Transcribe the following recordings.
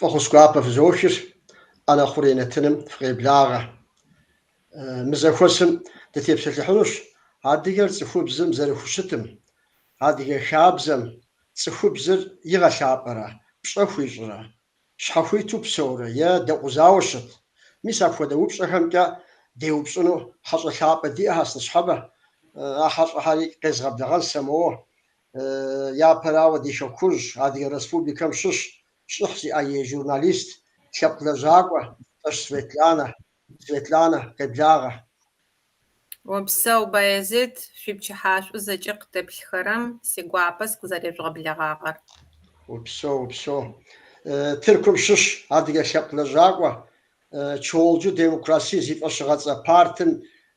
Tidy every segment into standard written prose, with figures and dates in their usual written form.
Фӏэхъус гуапэ фызохыр, ӏэнэ хъурей нэтыным фыкъеблагъэ. Мы зэхуэсым дытепсэлъыхьынущ адыгэр цӏыхубзым зэрыхущытым, адыгэ хабзэм цӏыхубзыр игъэлъапӏэрэ, пщӏэ хуищӏрэ, щхьэхуиту псэурэ е дэкъузауэ щыт? Мис апхуэдэ упщӏэхэмкӏэ деупщӏыну хьэщӏэ лъапӏэ диӏэхэщ ныщхьэбэ. А хьэщӏэхэри къезгъэблэгъэн сэ моуэ. Япэрауэ ди Хэкужь, Адыгэ Республикэм щыщ, щӏыхь зиӏэ и журналист, лъэпкъ лэжьакӏуэ Тӏэш Светланэ. Светланэ, къеблагъэ. Опсэу, Баязет, шъуипчыхьашӏу зэкӏэ къытэплъыхэрэм сигуапэ сыкъызэрежъугъэблэгъагъэр. Упсэу, упсэу. Тыркум щыщ адыгэ лъэпкъ лэжьакӏуэ Çoğulcu Demokrasi зи фӏэщыгъэцӏэ партым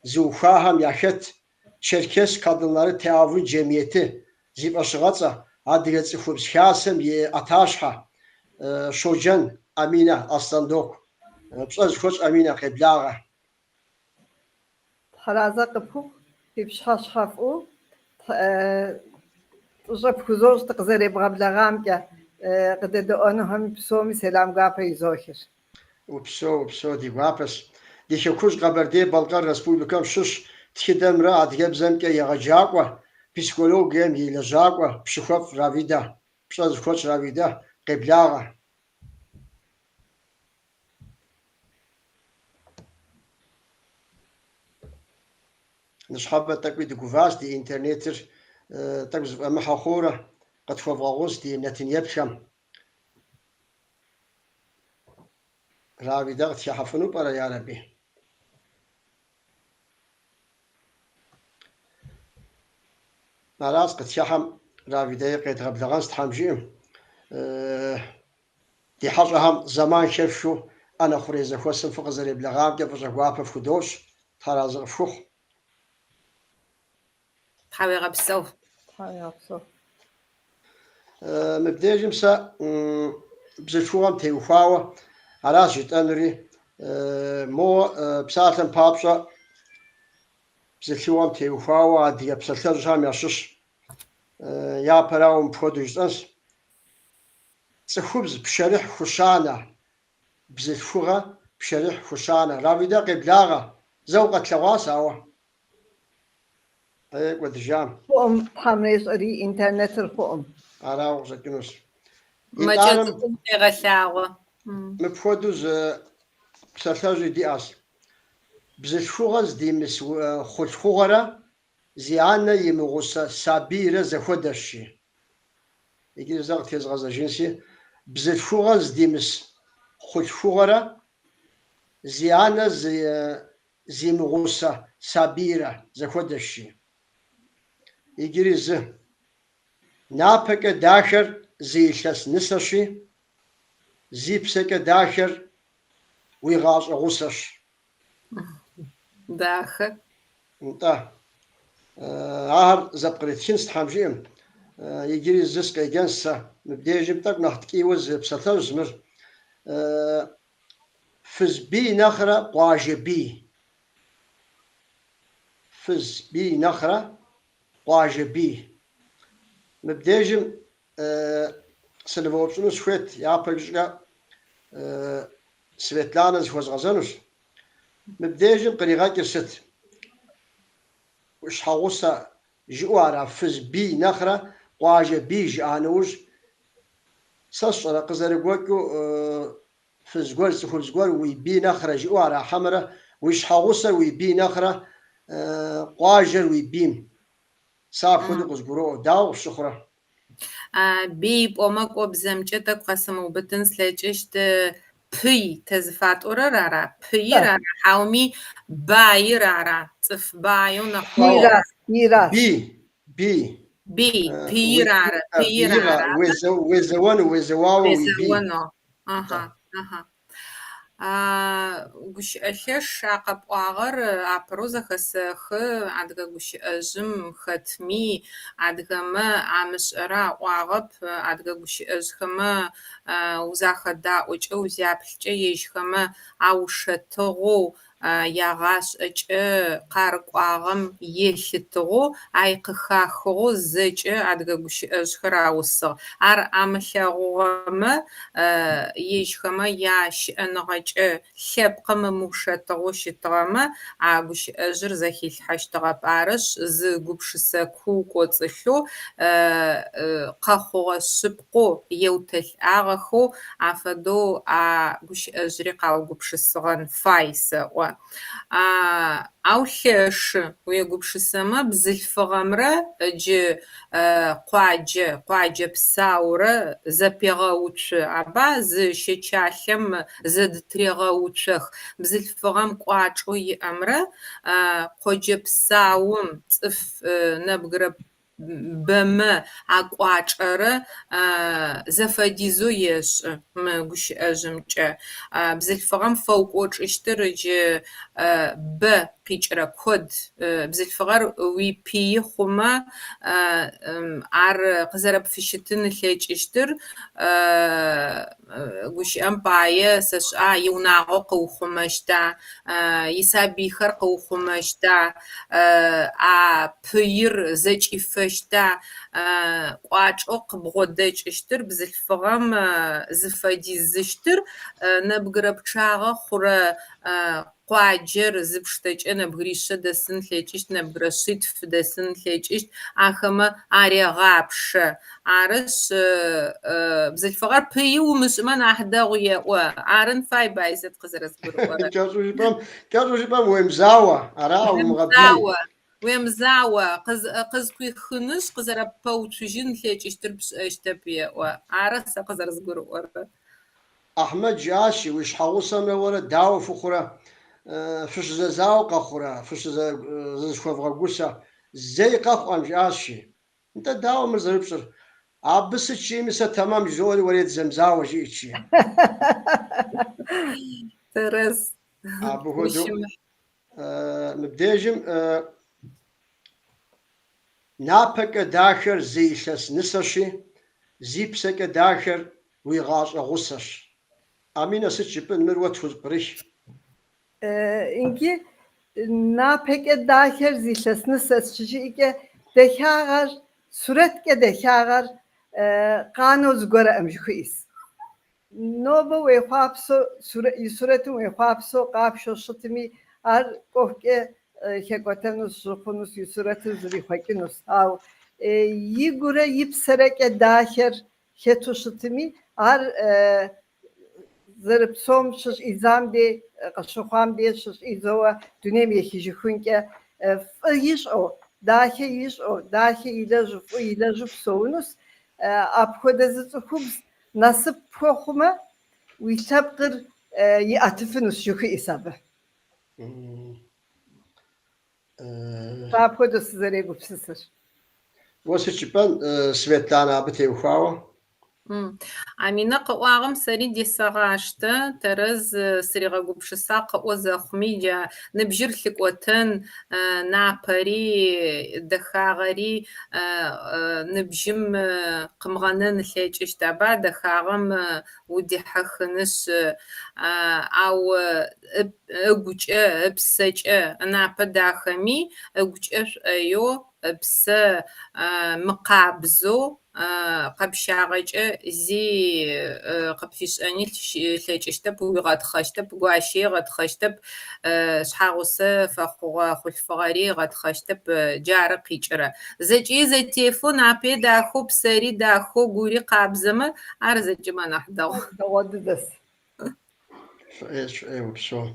зыухуахэм яхэт Черкес Kadınları Teavün Cemiyeti зи фӏэщыгъэцӏэ Адыгэ цӏыхубз хасэм и ӏэтащхьэ Щоджэн Аминэ Аслъэндок. Пщӏэ зыхуэтщӏ Аминэ, къеблагъэ. Тхьэразэ къыпхухъу, фи пщыхьэщхьэфӏу, фӏыщӏэ пхузощӏ дыкъызэребгъэблэгъамкӏэ, къыдэдэӏуэнухэми псоми сэлам гуапэ изохыр. Упсэу, упсэу, ди гуапэщ. Ди Хэкужь Къэбэрдей-Балъкъэр Республикэм щыщ тхыдэмрэ адыгэбзэмкӏэ егъэджакӏуэ, психологием и лэжьакӏуэ Пщыхуэфӏ Равидэ. Пщӏэ зыхуэтщӏ Равидэ, къеблагъэ. Ныщхьэбэ тӏэкӏуи дыгуващ, ди интернетыр тӏэкӏу зыфӏэмыхьэ хъуурэ, къытхуэвгъэгъунщ ди нэтын еплъхэм. Равидэ къытхыхьэфыну пӏэрэ, ярэби? Аращ къытхыхьэм Равидэи къедгъэблэгъэнщ, Тхьэм жиӏэм. Ди хьэщӏэхэм зэман хэфхыу ӏэнэ хъурей зэхуэсым фыкъызэреблэгъамкӏэ фӏыщӏэ гуапэ фхудощӏ, Тхьэразэ къыфхухъу. Тхьэуегъэпсэу. Тхьэуегъэпсэу. Мыбдежым сэ бзылъхугъэм теухуауэ аращ жытӏэнури, моуэ псалъэм папщӏэ бзылъхугъэм теухуауэ адыгэ псалъэжьхэм ящыщ япэрауэ мыпхуэдэу жысӏэнщ. Цӏыхубз пшэрыхь хущанэ, бзылъхугъэ пшэрыхь хущанэ. Равидэ къеблагъэ, зэ укъэтлъэгъуащ, ауэ е кӏуэдыжам. Хъуӏым, Тхьэм ещӏэри, интернетыр хъуӏым. Арауэ къыщӏэкӏынущ. Мэкӏэ Итӏанэм цӏыкӏум къегъэлъагъуэ. мыпхуэдэу зы псалъэжьи диӏэщ. Бзылъхугъэ здимыс хъулъхугъэрэ зи анэ имыгъусэ сабийрэ зэхуэдэщ, жи. Иджыри зэ къытезгъэзэжынси, бзылъхугъэ здимыс хъулъхугъэрэ зи анэ зимыгъусэ сабийрэ зэхуэдэщ, жи. Иджыри зы. Напэкӏэ дахэр зы илъэс нысэщи, зи псэкӏэ дахэр уи гъащӏэ гъусэщ. Дахэ. Нтӏэ. Ахэр зэпкърытхынщ, Тхьэм жиӏэм. Иджыри зы сыкъеджэнщ сэ. Мыбдежым тӏэкӏу нэхъ ткӏийуэ зы псалъэжьщ мыр. Фыз бий нэхърэ къуажэ бий. Фыз бий нэхърэ къуажэ бий. Мыбдежым сынывэупщӏыну сыхуейт, япэ щӏыкӏэ Светланэ зыхуэзгъэзэнущ. Мыбдежым къригъэкӏыр сыт? Щхьэгъусэ жыӏэу ара фыз бий нэхърэ къуажэ бий жыӏа нэужь, сэ сщӏэрэ къызэрыгуэкӏыу фыз гуэр, цӏыхубз гуэр уи бий нэхърэ жыӏэу ара хьэмэрэ уи щхьэгъусэр уи бий нэхърэ къуажэр уи бийм? Сэ апхуэдэу къызгуроӏуэ. Дауэ къыпщыхъурэ? Бий пӏомэ кӏо бзэмкӏэ тӏэкӏу къэсымыубытын слъэкӏыщт. Пый тэ зыфатӏорэр ара? Пыир ара? Хьауми баир ара? Цӏыф баеу нэхъ Бийращ, бийращ. Бий, бий. Бий, пыир ары, пыир Биигъэ, ара? уезэуэну, уезэуауэ уи бий. Уезэуэну. Аха, аха. Гущыӏэ лъэш а къэпӏуагъэр апэрэу зэхэсэхы адыгэ гущыӏэжъым хэтми, адыгэмэ амышӏэрэ аӏуагъэп, адыгэ гущыӏэжъхэмэ узахэдаӏокӏэ, узяплъкӏэ ежьхэмэ аушэтыгъэу. Ягъашӏэкӏэ къарыкӏуагъэм елъытыгъэу, ай къыхахыгъэу зэкӏэ адыгэ гущыӏэжъхэр аусыгъ. Ар амылъэгъугъэмэ, ежьхэмэ ящыӏэныгъэкӏэ лъэпкъым ымыушэтыгъэу щытыгъэмэ, а гущыӏэжъыр зэхилъхьэщтыгъэп. Арышъ, зы гупшысэ куу кӏоцӏылъэу, къэхъугъэ шъыпкъэу еутэлӏагъэхэу афэдэу а гущыӏэжъри къаугупшысыгъэн фай сэӏо. Ау лъэшы, уегупшысэмэ, бзылъфыгъэмрэ ыджы къуаджэ, къуаджэ псаурэ зэпегъэуцу, аба зы щэчалъэм зэдытрегъэуцох. Бзылъфыгъэм кӏуачӏэу иӏэмрэ къоджэ псаум цӏыф нэбгырэ бэмэ акӏуачӏэрэ зэфэдизэу ешӏы мы гущыӏэжъымкӏэ. Бзылъфыгъэм фэукӏочӏыщтыр ыджы бэ къикӏырэ куэд. Бзылъфыгъэр уипыи хъумэ, ар къызэрэпфыщытын ылъэкӏыщтыр гущыӏэм пае сэшӏа иунагъо къыухъумэщта, исабыйхэр къыухъумэщта, а пыир зэкӏифэщта, кӏуачӏэу къыбгъодэкӏыщтыр бзылъфыгъэм зыфэдизыщтыр нэбгырэ пчъагъэ хъурэ къуаджэр зыпштэкӏэ нэбгыришъэ дэсын ылъэкӏыщт, нэбгырэ шъитф дэсын ылъэкӏыщт, ахэмэ арегъапшэ. Арышъ, бзылъфыгъэр пыи умышӏымэ нахь дэгъу еӏо. Арын фай Байзэт къызэрэзгурыӏорэр. Кӏэщӏу жыпӏэм, кӏэщӏу жыпӏэм уемызауэ, ара умыгъэбий. Уемызауэ, уемызауэ, къызкъуихынышъ, къызэрэппэуцужьын ылъэкӏыщтыр пшӏэщтэп еӏо. Ары сэ къызэрэзгурыӏорэр. Ахьмэд жиӏащи, уи щхьэгъусэмрэ уэрэ дауэ фыхъурэ, фыщызэзауэ къэхъурэ, фыщызэзыхуэвгъэгусэ, зэи къэхъукъым, жиӏащи. Нтӏэ, дауэ мыр зэрыпщӏыр? Абы сыт жиӏэми сэ тэмэм жызоӏэри уэрей дызэмызауэ жиӏэт, жи. Тэрэз. Абы хуэдэу мыбдежым напэкӏэ дахэр зы илъэс нысэщи, зи псэкӏэ дахэр уи гъащӏэ гъусэщ. Аминэ, сыт жыпӏэн, мыр уэ тхузэпкърых? Иджы напэкӏэ дахэр зы илъэс нысэщ щыжиӏэкӏэ, дахагъэр, сурэткӏэ дахагъэр къанэу зыгуэрэӏым жыхуиӏэс. Нобэ уехъуапсэу, и сурэтым уехъуапсэу къапшэу щытми, ар кӏуэхукӏэ хэкӏуэтэнущ, жьы хъунущ, и сурэтыр зрихъуэкӏынущ. Ауэ игурэ и псэрэкӏэ дахэр хэту щытми, ар зэрыпсэум щыщӏидзам дей, къыщыхъуам дей щыщӏидзэуэ дунейм ехыжыхункӏэ фӏы ищӏэу, дахэ ищӏэу, дахэ илэжьу, фӏы илэжьу псэунущ. Апхуэдэ зы цӏыхубз насып пхуэхъумэ, уи лъэпкъыр иӏэтыфынущ жыхуиӏэс абы. Сэ апхуэдэу сызэрегупсысыр. Уэ сыт жыпӏэн, Светланэ, абы теухуауэ? Аминэ къыӏуагъэм сэри десэгъаштэ, тэрэз сыригъэгупшыса къыӏо зэхъуми, джа ныбжьыр лъыкӏотэн, напэри, дэхагъэри ныбжьым къымыгъэнэн ылъэкӏыщт. Аба дэхагъэм удихьэхынышъ, ау ыгукӏэ, ыпсэкӏэ ынапэ дахэми, ыгукӏэ шӏоеу, ыпсэ мыкъабзэу къэпщагъэкӏэ зи къыпфишӏэни ылъэкӏыщтэп, уигъэтхъэщтэп, гуащи ыгъэтхъэщтэп, шъхьагъусэ фэхъугъэ хъулъфыгъэри ыгъэтхъэщтэп, джары къикӏырэ. Зэкӏи зэтефэу, напи дахэу, псэри дахэу, гури къабзэмэ, ар зэкӏэмэ анахь дэгъу. Дэгъуэ дыдэс. Фӏыӏейщ, фӏыӏей упсэу.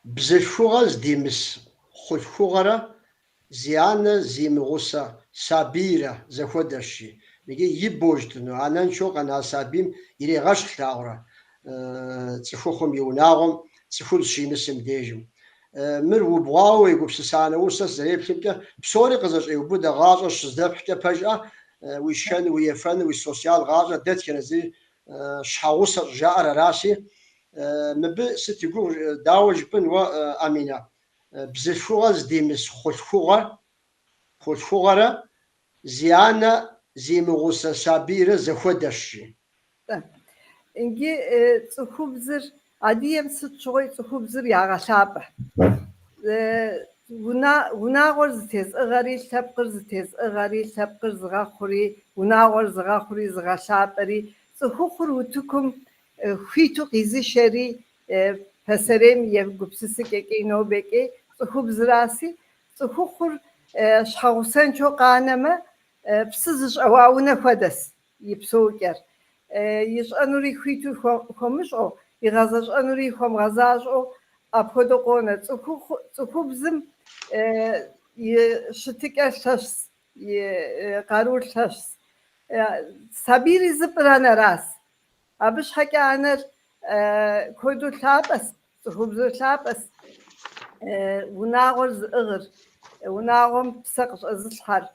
Бзылъхугъэ здимыс хъулъхугъэрэ зи анэ зимыгъусэ сабийрэ зэхуэдэщ, жи. Иджы ибэу жытӏэну, анэншэу къэна сабийм ирегъэщхь лъагъурэ цӏыхухъум и унагъуэм цӏыхубз щимысым дежым. Мыр убгъуауэ уегупсыса нэужь сэ сызэреплъымкӏэ, псори къызэщӏеубыдэ гъащӏэр щыздэпхькӏэ пэжӏэ, уи шхэныр, уи ефэныр, уи социал гъащӏэр дэтхэнэ зыри щхьэгъусэ щӏыжаӏэр аращи, мыбы сыт и гугъу, дауэ жыпӏэн уэ, Аминэ, бзылъхугъэ здимыс хъулъхугъэ, хъулъхугъэрэ зи анэ зимыгъусэ сабийрэ зэхуэдэщ, жи. Иджы цӏыхубзыр Адыгэм сыт щыгъуи цӏыхубзыр ягъэлъапӏэ. Унагъуэр зытезӏыгъэри, лъэпкъыр зытезӏыгъэри, лъэпкъыр зыгъэхъури, унагъуэр зыгъэхъури, зыгъэлъапӏэри, цӏыхухъур утыкум хуиту къизышэри пасэрейм и гупсысэкӏэкӏи нобэкӏи цӏыхубзыраси, цӏыхухъур щхьэгъусэншэу къанэмэ, псы зыщӏэуа унэ хуэдэс и псэукӏэр. Ищӏэнури хуиту хуэмыщӏэу, игъэзэщӏэнури хуэмыгъэзащӏэу апхуэдэу къонэ. Цӏыхубзым и щытыкӏэр лъэщщ, и къарур лъэщщ. Сабийри зыпӏыр анэращ. Абы щхьэкӏэ анэр куэду лъапӏэс, цӏыхубзыр лъапӏэс. Унагъуэр зыӏыгъыр, унагъуэм псэ къыщӏэзылъхьэр,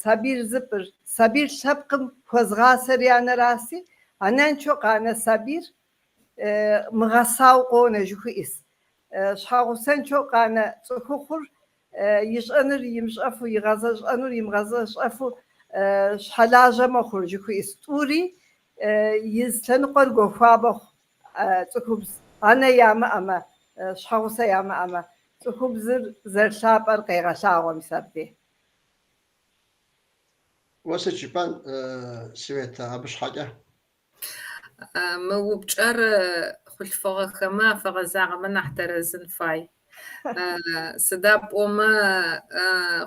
сабийр зыпӏыр, сабийр лъэпкъым хуэзгъасэри анэраси, анэншэу къанэ сабийр мыгъэсауэ къонэ жыхуиӏэс. Щхьэгъусэншэу къанэ цӏыхухъур ищӏэнур имыщӏэфу, игъэзэщӏэнур имыгъэзэщӏэфу щхьэлажьэ мэхъур жыхуиӏэс. Тӏури и зы лъэныкъуэр гуэхуа мэхъу цӏыхубз анэ ямыӏэмэ, щхьэгъусэ ямыӏэмэ, цӏыхубзыр зэрылъапӏэр къегъэлъагъуэ мис абдей. Уэ сыт жыпӏэн, Светэ, абы щхьэкӏэ? Мы упчӏэр хъулъфыгъэхэмэ афэгъэзагъэмэ нахь тэрэзын фай. Сыда пӏомэ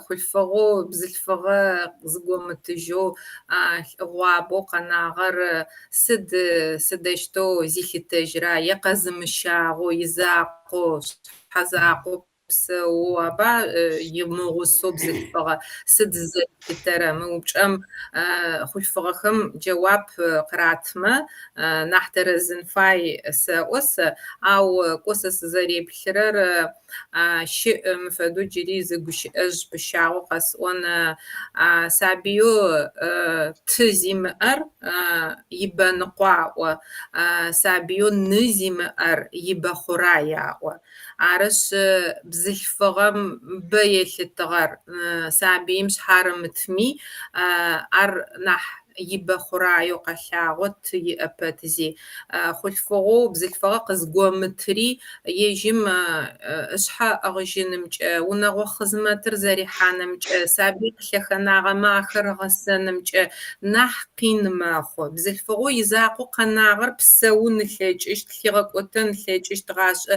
хъулъфыгъэу бзылъфыгъэ зыгомытыжьэу лӏыгъуабэу къэнагъэр сыд сыдэщтэу зилъытэжьра е къэзымыщагъэу, изакъоу, шъхьэзакъоу псэоу аба имыгъусэу бзылъфыгъэ сыд зызэрилъытэрэ? Мы упчӏэм хъулъфыгъэхэм джэуап къыратмэ нахь тэрэзын фай сэӏо сэ, ау кӏо сэ сызэреплъырэр щыӏ мы фэдэу джыри зы гущыӏэжъ пыщагъэу къэсӏон сабыеу ты зимыӏэр ибэныкъо аӏо, сабыеу ны зимыӏэр ибэхъурай аӏо. Арышъ, бзылъфыгъэм бэ елъытыгъэр сабыим шъхьарымытми, ар нахь ибэ хъураеу къэлъагъо ты иӏэ пэтзи. Хъулъфыгъэу бзылъфыгъэ къызгомытри ежьым ышъхьэ ыӏыгъыжьынымкӏэ, унэгъо хъызмэтыр зэрихьанымкӏэ, сабый къылъэхэнагъэмэ ахэр ыгъэсэнымкӏэ нахь къин мэхъу. Бзылъфыгъэу изакъоу къэнагъэр псэун ылъэкӏыщт, лъигъэкӏотэн ылъэкӏыщт гъашӏэ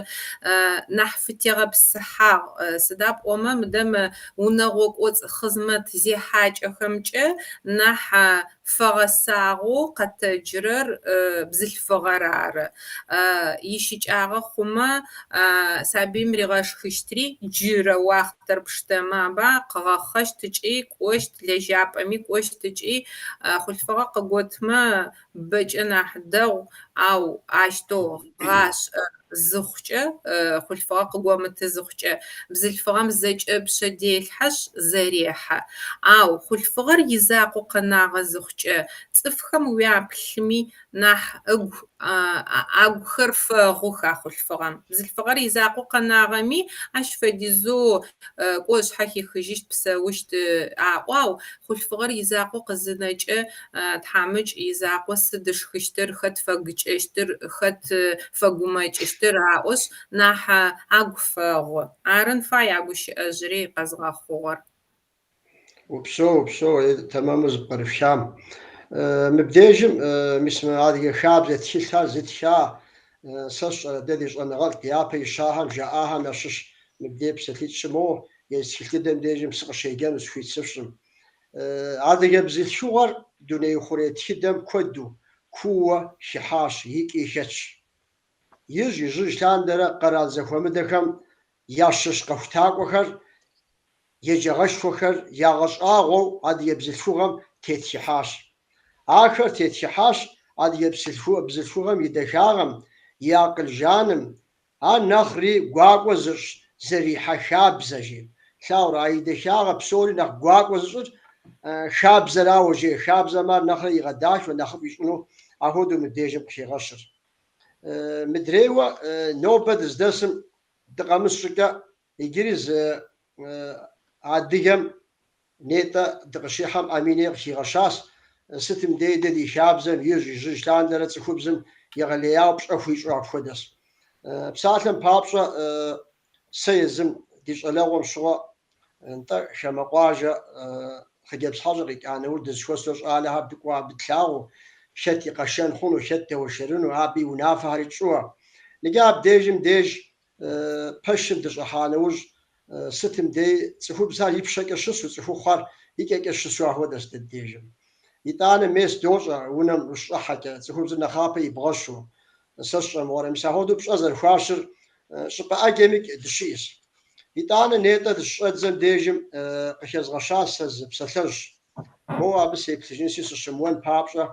нахь фытегъэпсыхьагъ. Сыда пӏомэ мыдэ мы унэгъо кӏоцӏ хъызмэт зехьакӏэхэмкӏэ нахь фэгъэсагъэу къэтэджырэр бзылъфыгъэр ары. Ищыкӏагъэ хъумэ сабыим ригъэшхыщтри джырэ уахътэр пштэмэ аба къыгъэхъэщт ыкӏи кӏощт, лэжьапӏэми кӏощт ыкӏи хъулъфыгъэ къыготмэ бэкӏэ нахь дэгъу, ау ащтэу гъашӏэ зыхъукӏэ, хъулъфыгъэ къыгомыты зыхъукӏэ, бзылъфыгъэм зэкӏэ ыпшъэ делъхьэшъ зэрехьэ. Ау хъулъфыгъэр изакъоу къэнагъэ зыхъукӏэ, цӏыфхэм уяплъыми нахь ыгу агухэр фэгъух а хъулъфыгъэм. Бзылъфыгъэр изакъоу къэнагъэми ащ фэдизэу кӏо ышъхьэ хихыжьыщт, псэущт аӏо, ау хъулъфыгъэр изакъоу къызынэкӏэ тхьамыкӏ изакъо сыд ышхыщтыр, хэт фэгыкӏэщтыр, хэт фэгумэкӏыщтыр аӏошъ, нахь агу фэгъу. Арын фай а гущыӏэжъыри къэзгъэхъугъэр. Упсэу, упсэу, тэмэму зыпкърыфхам. Мыбдежым мис мы Адыгэ хабзэ тхылъхэр зытха, сэ сщӏэрэ дэ ди щӏэныгъэлӏ япэ ищахэм жаӏахэм ящыщ мыбдеж псалъитӏ-щы моуэ езы тхылъ дыдэм дежым сыкъыщеджэну сыхуит сыфщӏым. Адыгэ бзылъхугъэр дуней хъурей тхыдэм куэду, кууэ хыхьащ икӏи хэтщ. Ижь-ижьыж лъандэрэ къэрал зэхуэмыдэхэм ящыщ къэхутакӏуэхэр, еджагъэшхуэхэр ягъэщӏагъуэу адыгэ бзылъхугъэм тетхыхьащ. Ахэр тетхыхьащ адыгэ бзылъхугъэм и дахагъэм, и акъыл жаным, ар нэхъри гуакӏуэ зыщӏ зэрихьэ хабзэ, жи. Лъагъурэ, а и дахагъэ псори нэхъ гуакӏуэ зыщӏыр хабзэрауэ жеӏэ. Хабзэм ар нэхърэ игъэдахэу, нэхъыфӏ ищӏыну апхуэдэу мыбдежым къыхегъэщыр. Мыдрейуэ, нобэ дыздэсым дыкъэмыс щӏыкӏэ иджыри зы адыгэм нетӏэ дыкъыщихьэм Аминэ къыхигъэщащ, сытым дей дэ ди хабзэм ижь-ижьыж лъандэрэ цӏыхубзым егъэлеяуэ пщӏэ хуищӏу апхуэдэщ. Псалъэм папщӏэ, сэ езым ди щӏалэгъуэм щыгъуэ, нтӏэ, хамэ къуажэ хъыджэбз хьэщӏэ къикӏа нэужь дызэхуэсу щӏалэхэр дыкӏуэу абы тлъагъуу, хэт и къэшэн хъуну, хэт дэуэршэрыну, абы и унафэхэри тщӏыуэ. Иджы абдежым деж пэшым дыщӏыхьа нэужь, сытым дей цӏыхубзхэр ипщэкӏэ щысу, цӏыхухъухэр икӏэкӏэ щысу ахуэдэщ дэ дежым. Итӏанэ мес дощӏэ унэм ущыщӏыхьэкӏэ, цӏыхубзыр нэхъапэ ибгъэщу, сэ сщӏэ мыгъуэрэ, мис ахуэдэу пщӏэ зэрыхуащыр щӏыпӏэ ӏэджэмикӏ дыщыӏэщ. Итӏанэ нетӏэ дыщыщӏэдзэм дежым къыхэзгъэщащ сэ зы псалъэжь. Моуэ абы сеплъыжынси сыщымыуэн папщӏэ.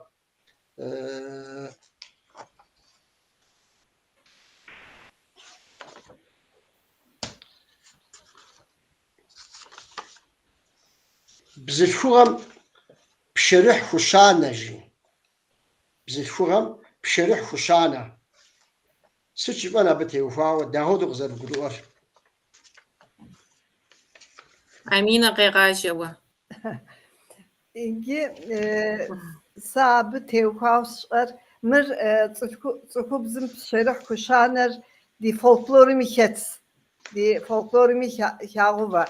Бзылъхугъэм пшэрыхь хущанэ, жи. Бзылъхугъэм пшэрыхь хущанэ. Сыт жыфӏэн абы теухуауэ, дапхуэдэу къызэрывгурыӏуэр? Аминэ къегъажьэ уэ. Иджы сэ абы теухуауэ сщӏэр мыр цӏыхубзым пшэрыхь хущанэр ди фольклорми хэтс, ди фольклорми хагъэувэ.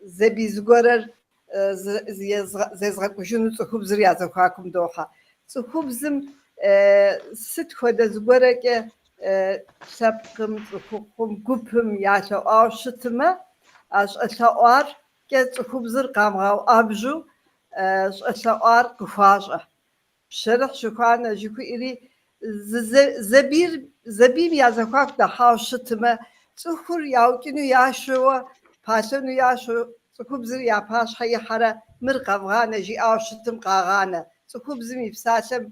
Зэбий зыгуэрэр зезгъэкӏужыну цӏыхубзыр я зэхуакум дохьэ. Цӏыхубзым сыт хуэдэ зыгуэрэкӏэ лъэпкъым, цӏыхухъум, гупым ялъэӏуауэ щытмэ, а щӏэлъэӏуаркӏэ цӏыхубзыр къамыгъэуӏэбжьу щӏэлъэӏуар къыхуащӏэ. Пщэрыхь щыхуанэ жыхуиӏэри зэбийр зэбийм я зэхуаку дыхьауэ щытмэ, цӏыхур яукӏыну яшэуэ, палъэну яшэу цӏыхубзыр я пащхьэ ихьэрэ мыр къэвгъанэ жиӏауэ щытым къагъанэ. Цӏыхубзым и псалъэм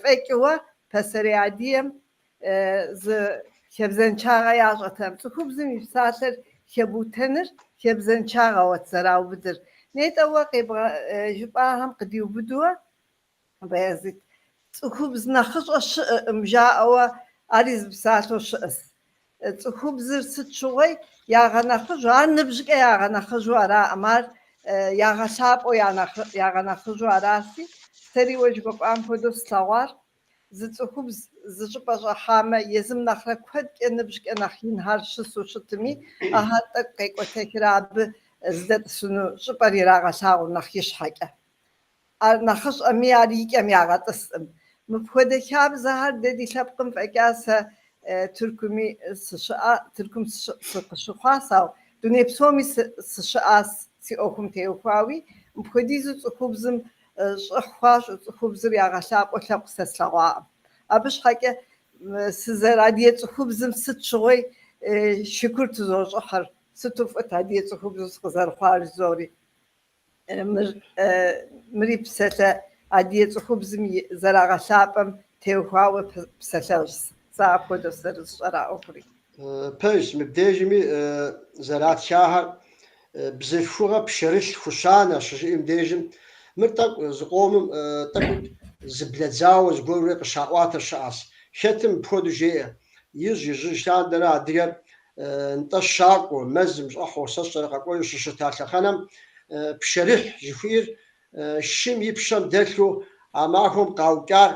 фӏэкӏыуэ пасэрей адыгэм зы хабзэншагъэ ящӏэтэкъым. Цӏыхубзым и псалъэр хэбутэныр хабзэншагъэуэт зэраубыдыр. Нетӏэ уэ жыпӏахэм къыдиубыдуэ, Баязит, цӏыхубз нэхъыщӏэ щыӏэкъым жаӏэуэ ари зы псалъэу щыӏэс. Цӏыхубзыр сыт щыгъуи ягъэнэхъыжьу, ар ныбжькӏэ ягъэнэхъыжьу араӏым, ар ягъэлъапӏэу ягъэнэхъыжьу араси, сэри уэ жыхуэпӏам хуэдэу слъэгъуар, зы цӏыхубз зы щӏыпӏэ щӏыхьамэ, езым нэхърэ куэдкӏэ ныбжькӏэ нэхъ инхэр щысу щытми, ахэр тӏэкӏу къекӏуэтэхрэ абы зыдэтӏысыну щӏыпӏэр ирагъэлъагъур нэхъ ищхьэкӏэ. Ар нэхъыщӏэми, ар и кӏэм ягъэтӏыскъым. Мыпхуэдэ хабзэхэр дэ ди лъэпкъым фӏэкӏа сэ Тыркуми сыщыӏа, Тыркум сыкъыщыхъуас, ауэ дуней псоми сыщыӏас си ӏуэхум теухуауи, мыпхуэдизу цӏыхубзым щӏыхь хуащӏу, цӏыхубзыр ягъэлъапӏэу лъэпкъ сэ слъэгъуакъым. Абы щхьэкӏэ сызэрыадыгэ цӏыхубзым сыт щыгъуи шыкур тызощӏыхьыр, сыту фӏыт адыгэ цӏыхубзу сыкъызэрыхъуар жызори. Мыр мыри псалъэ адыгэ цӏыхубзым зэрагъэлъапӏэм теухуауэ псалъэжь. Сэ апхуэдэу зэрысщӏэр а ӏуэхури. Пэжщ, мыбдежми зэратхахэр бзылъхугъэ пшэрылъ хущанэ щыжиӏэм дежым мыр тӏэкӏу зыкъомым тӏэкӏу зыблэдзауэ зыгуэрурэ къыщаӏуатэ щыӏэщ. Хэтым мыпхуэдэу жеӏэ, ижь-ижьыж лъандэрэ адыгэр нтӏэ щакӏуэу, мэзым щӏыхьэу, сэ сщӏэрэ къэкӏуэжу щыщыта лъэхъэнэм пшэрыхь жыхуиӏэр шым и пщэм дэлъу а махуэм къаукӏар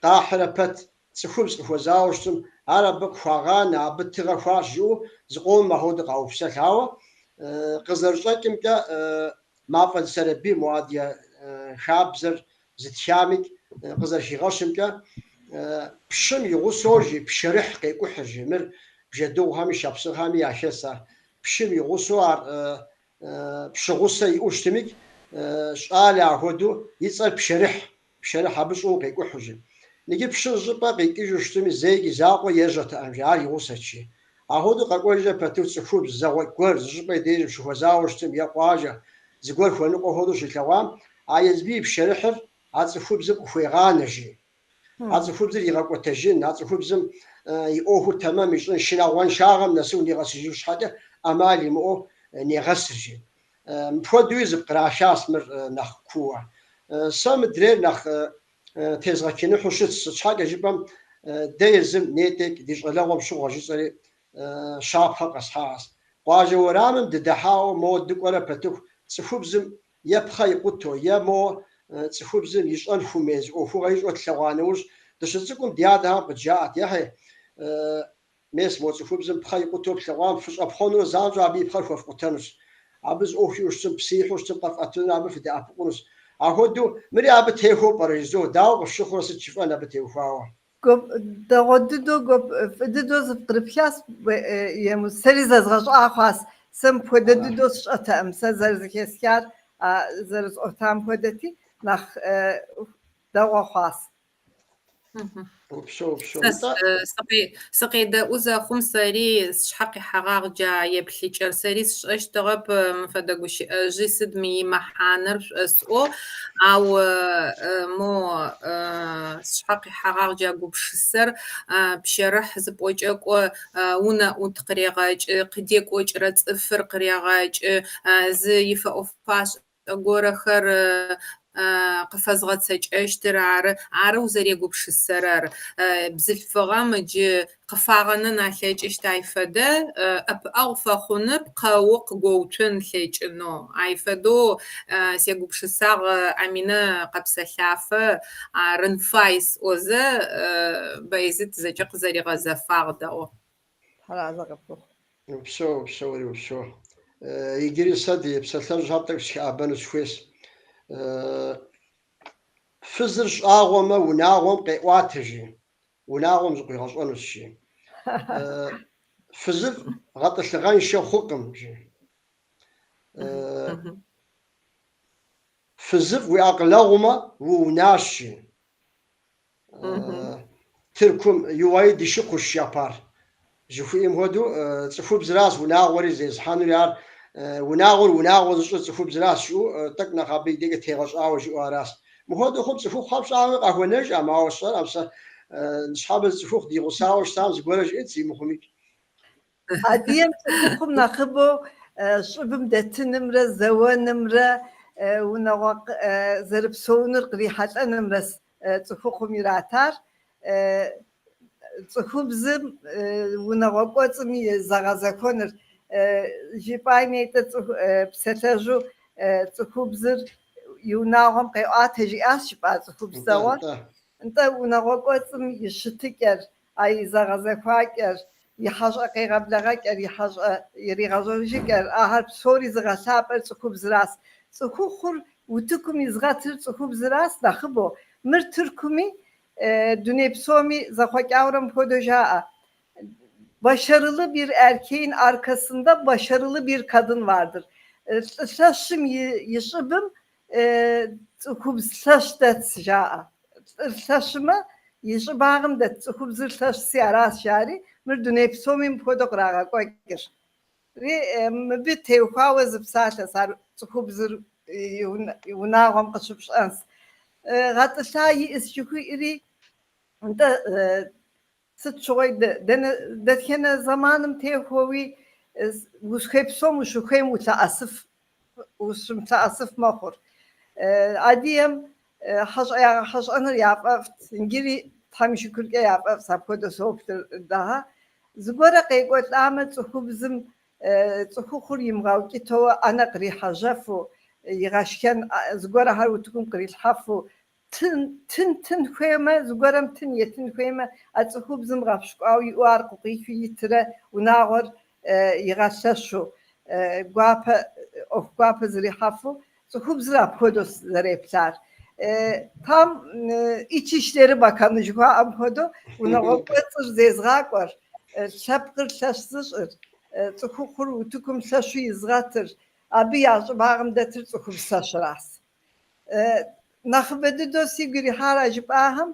къахьрэ пэт цӏыхубз къыхуэзауэ щытым, ар абы къыхуагъанэ, абы тыгъэ хуащӏ жиӏэу зыкъомым ахуэдэу къаупсэлъ. Ауэ къызэрыщӏэкӏымкӏэ Мафӏэдз Сэрэбий мо адыгэ хабзэр зытхамикӏ къызэрыхигъэщымкӏэ, пщым и гъусэу жи пшэрыхь къекӏухьыр жи, мыр бжэдыгъухэми шапсыгъхэми яхэс ар. Пщым и гъусэу ар пщыгъусэ иӏэу щытымикӏ, щӏалэ ахуэдэу и цӏэр пшэрыхь, пшэрыхь абы щӏыгъуу къекӏухьу жи. Иджы пщыр щӏыпӏэ къикӏыжу щытми, зэикӏ и закъуэ ежьэтэкъым жи, ар и гъусэт жи. Ахуэдэу къэкӏуэжрэ пэту цӏыхубз зэгъуэкӏ гуэр зы щӏыпӏэ и дежым щыхуэзауэ щытым е къуажэ зыгуэр хуэныкъуэ хуэдэу щилъэгъуам, а езыми и пшэрыхьыр а цӏыхубзым къыхуегъанэ жи. А цӏыхубзыр игъэкӏуэтэжын, а цӏыхубзым и ӏуэхур тэмэм ищӏын, шынагъуэншагъэм нэсыу нигъэсыжын щхьэкӏэ ӏэмал имыӏэу негъэсыр жи. Мыпхуэдэуи зыпкърахащ мыр нэхъ кууэ. Сэ мыдрейр нэхъ тезгъэчыныхьу щытщ, сыт щхьэкӏэ жыпӏэм дэ езым нетӏэкӏ ди щӏалэгъуэм щыгъуэ жысӏэри щапхъэ къэсхьащ. Къуажэ уэрамым дыдыхьауэ моуэ дыкӏуэрэ пэтыху цӏыхубзым е пхъэ икъутэу, е моуэ цӏыхубзым ищӏэн хуэмей зы ӏуэхугъэ ищӏэу тлъэгъуа нэужь, дыщыцӏыкӏум ди адэхэм къыджаӏэт, ехьей. Мес мо цӏыхубзым пхъэ икъутэу плъэгъуам, фыщӏэпхъуэнурэ занщӏэу абы и пхъэр хуэфкъутэнущ. Абы зы ӏуэху иӏэу щытым, псы ихьу щытым къэфӏэтынурэ абы фыдэӏэпыкъунущ. Ахуэдэу мыри абы техуэу пӏэрэ жызоӏэ, дауэ къыфщыхъурэ сыт жыфӏэн абы теухуауэ? Дэгъуэ дыдэу, фӏы дыдэу зэпкърыпхащ, Емуз. Сэри зэзгъэщӏа хъуащ. Сэ мыпхуэдэ дыдэу сщӏэтэкъым. Сэ зэрызэхэсхар а зэрысӏуэтам хуэдэти, нэхъ дэгъуэ хъуащ. Упсэу, упсэу. Сэ Нтӏэ. Сыкъедэӏу зэхъум сэри сшъхьэ къихьэгъагъ джа еплъыкӏэр. Сэри сшӏэщтыгъэп мы фэдэ гущыӏэжъи сыд мы имэхьанэр шӏосӏоу, ау мо сшъхьэ къихьэгъагъ джа гупшысэр пщэрыхь зыпӏокӏэ кӏо унэӏут къырегъэкӏы, къыдекӏокӏырэ цӏыфыр къырегъэкӏы, зы ифэӏо-фашӏэ горэхэр къыфэзгъэцэкӏэщтыр ары, ары узэрегупшысэрэр. Бзылъфыгъэм джы къыфагъэнэн алъэкӏыщт ай фэдэ ӏэпыӏэгъу фэхъуныр пкъэу къыгоуцон ылъэкӏынэу. Ай фэдэу сегупшысагъ Аминэ къэпсэлъафэ арын фай сӏозэ Баязит зэкӏэ къызэригъэзэфагъ дэгъу. Тхьэразэ къыпхухъу. Упсэу, упсэу, уэри упсэу. Иджыри сэ ди псалъэжьхэм тӏэкӏу сыхэӏэбэну сыхуейщ. Фызыр щӏагъуэмэ, унагъуэм къеӏуатэ, жи. Унагъуэм зыкъуигъэщӏэнущ, жи. Фызыфӏ гъэтӏылъыгъэншэ хъукъым, жи. Фызыфӏ уи акъылэгъумэ, уунащ, жи. Тыркум yuvayı dişi kuş yapar жыхуиӏэм хуэдэу цӏыхубзращ унагъуэри зезыхьэнури ар унагъуэр унагъуэ зыщӏыр цӏыхубзращ жиӏэу тӏэкӏу нэхъ абы и декӏэ тегъэщӏауэ жиӏэу аращ. Мыхуэдэу хъум цӏыхухъухэм щӏагъуи къахуэнэжӏэм, ауэ сщӏэркъым сэ ныщхьэбэ зы цӏыхухъу ди гъусауэ щытам зыгуэрэ жиӏэнт зи мыхъумикӏ. Адыгэм цӏыхухъум нэхъыбэу щӏыбым дэтынымрэ зэуэнымрэ унагъуэ зэрыпсэунур кърихьэлӏэнымрэ цӏыхухъум иратар. Цӏыхубзым унагъуэ кӏуэцӏым и зэгъэзэхуэныр. Жыпӏай нетӏэ псалъэжьу цӏыхубзыр и унагъуэм къеӏуатэ жиӏащ жыпӏа цӏыхубз Нтӏэ, дэгъуэр. нтӏэ. Нтӏэ, унагъуэ кӏуэцӏым и щытыкӏэр, а и зэгъэзэхуакӏэр, и хьэщӏэ къегъэблэгъэкӏэр, и хьэщӏэ иригъэжьэжыкӏэр, ахэр псори зыгъэлъапӏэр цӏыхубзыращ. Цӏыхухъур утыкум изгъэтыр цӏыхубзыращ нэхъыбэу. Мыр Тыркуми, дуней псоми зэхъуэкӏаурэ мыпхуэдэу жаӏэ. Başarılı bir erkeğin arkasında başarılı bir kadın vardır. Лӏы лъэщым и щӏыбым цӏыхубз лъэщ дэтщ, жаӏэ. Лӏыр лъэщымэ, и щӏыбагъым дэт цӏыхубзыр лъэщси аращ, жари, мыр дуней псоми мыпхуэдэу кърагъэкӏуэкӏыр. Ри мыбы теухуауэ зы псалъэс, ар цӏыхубзыр и унагъуэм къыщыпщӏэнс. Гъэтӏылъа иӏыс жыхуиӏэри, нтӏэ, сыт щыгъуи дэнэ дэтхэнэ зэманым техуэуи узыхуей псом ущыхуейм улъэӏэсыф, ущымылъэӏэсыф мэхъур. Адыгэм хьэщӏэ ягъэхьэщӏэныр яфӏэфӏт, иджыри Тхьэм и шыкуркӏэ яфӏэфӏщ, апхуэдэу соплъыр дэгъэ. Зыгуэрэ къекӏуэлӏамэ, цӏыхубзым цӏыхухъур имыгъэукӏытэуэ ӏэнэ кърихьэжьэфу, игъэшхэн зыгуэрэхэр утыкум кърилъхьэфу, тын тын тын хуеймэ, зыгуэрэм тын етын хуеймэ, а цӏыхубзым гъэпщкӏуауэ иӏэу ар къыкъуихыу итрэ унагъуэр игъэлъэщу, гуапэ, ӏуэху гуапэ зэрихьэфу, цӏыхубзыр апхуэдэу зэреплъар. Там İçişleri Bakanı жыхуаӏэм хуэдэу унагъуэ кӏуэцӏыр зезгъакӏуэр, лъэпкъыр лъэщ зыщӏыр, цӏыхухъур утыкум лъэщу изгъэтыр, абы я щӏыбагъым дэтыр цӏыхубз лъэщыращ. Нэхъыбэ дыдэу сигу ирихьар а жыпӏахэм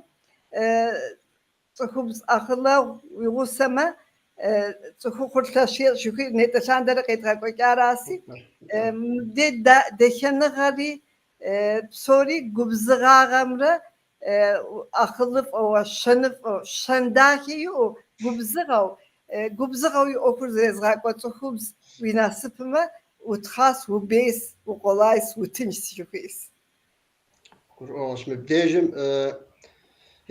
цӏыхубз акъылэгъу уи гъусэмэ, цӏыхухъур лъэщ ещӏ жыхуиӏэр нетӏэ лъандэрэ къедгъэкӏуэкӏараси, мыбдей дахэныгъэри псори губзыгъагъэмрэ акъылыфӏэу, щэныфӏэу, щэн дахэ иӏэу, губзыгъэу, губзыгъэу и ӏуэхур зэрезгъакӏуэ цӏыхубз уи насыпымэ, утхъас, убейс, укъулайс, утыншс жыхуиӏэс. Гурыӏуэгъуэщ. Мыбдежым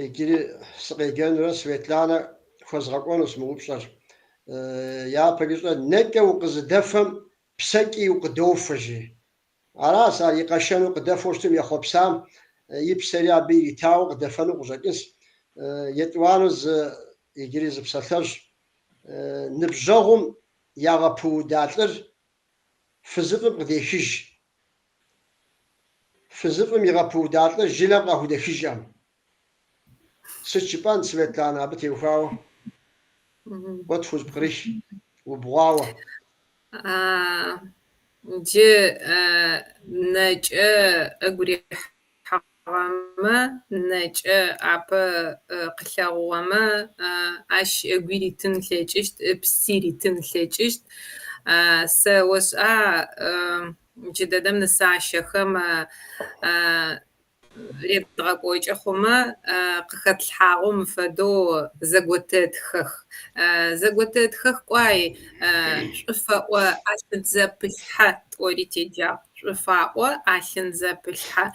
иджыри сыкъеджэнурэ Светланэ хуэзгъэкӏуэнущ мы упщӏэр. Япэ жыщӏэр нэкӏэ укъызыдэфэм псэкӏи укъыдофэ, жи. Аращ ар и къэшэну къыдэфэу щытым ехъуэпсам и псэри абы иритауэ къыдэфэну къыщӏэкӏынщ. Етӏуанэу зы иджыри зы псалъэжь. Ныбжьэгъум ягъэпыуда лӏыр фызыфӏым къыдехыж. Фызыфӏым игъэпыуда лӏыр жылэм къахудэхыжкъым. Сыт жыпӏэн, Светланэ, абы теухуауэ? Уэ тхузэпкърых, убгъуауэ. Джы нэкӏэ ыгу рихьыгъэмэ, нэкӏэ апэ къылъэгъугъэмэ, ащ ыгуи ритын ылъэкӏыщт, ыпси ритын ылъэкӏыщт. Сэ ошӏа джыдэдэм нысащэхэм редгъэкӏокӏы хъумэ, къыхэтлъхьагъэу мыфэдэу зэготэтхэх. Зэготэтхэх кӏуай шӏуфэӏо ӏэлъын зэпылъхьэ тӏори теджагъ. Шӏуфаӏо ӏэлъын зэпылъхьэ.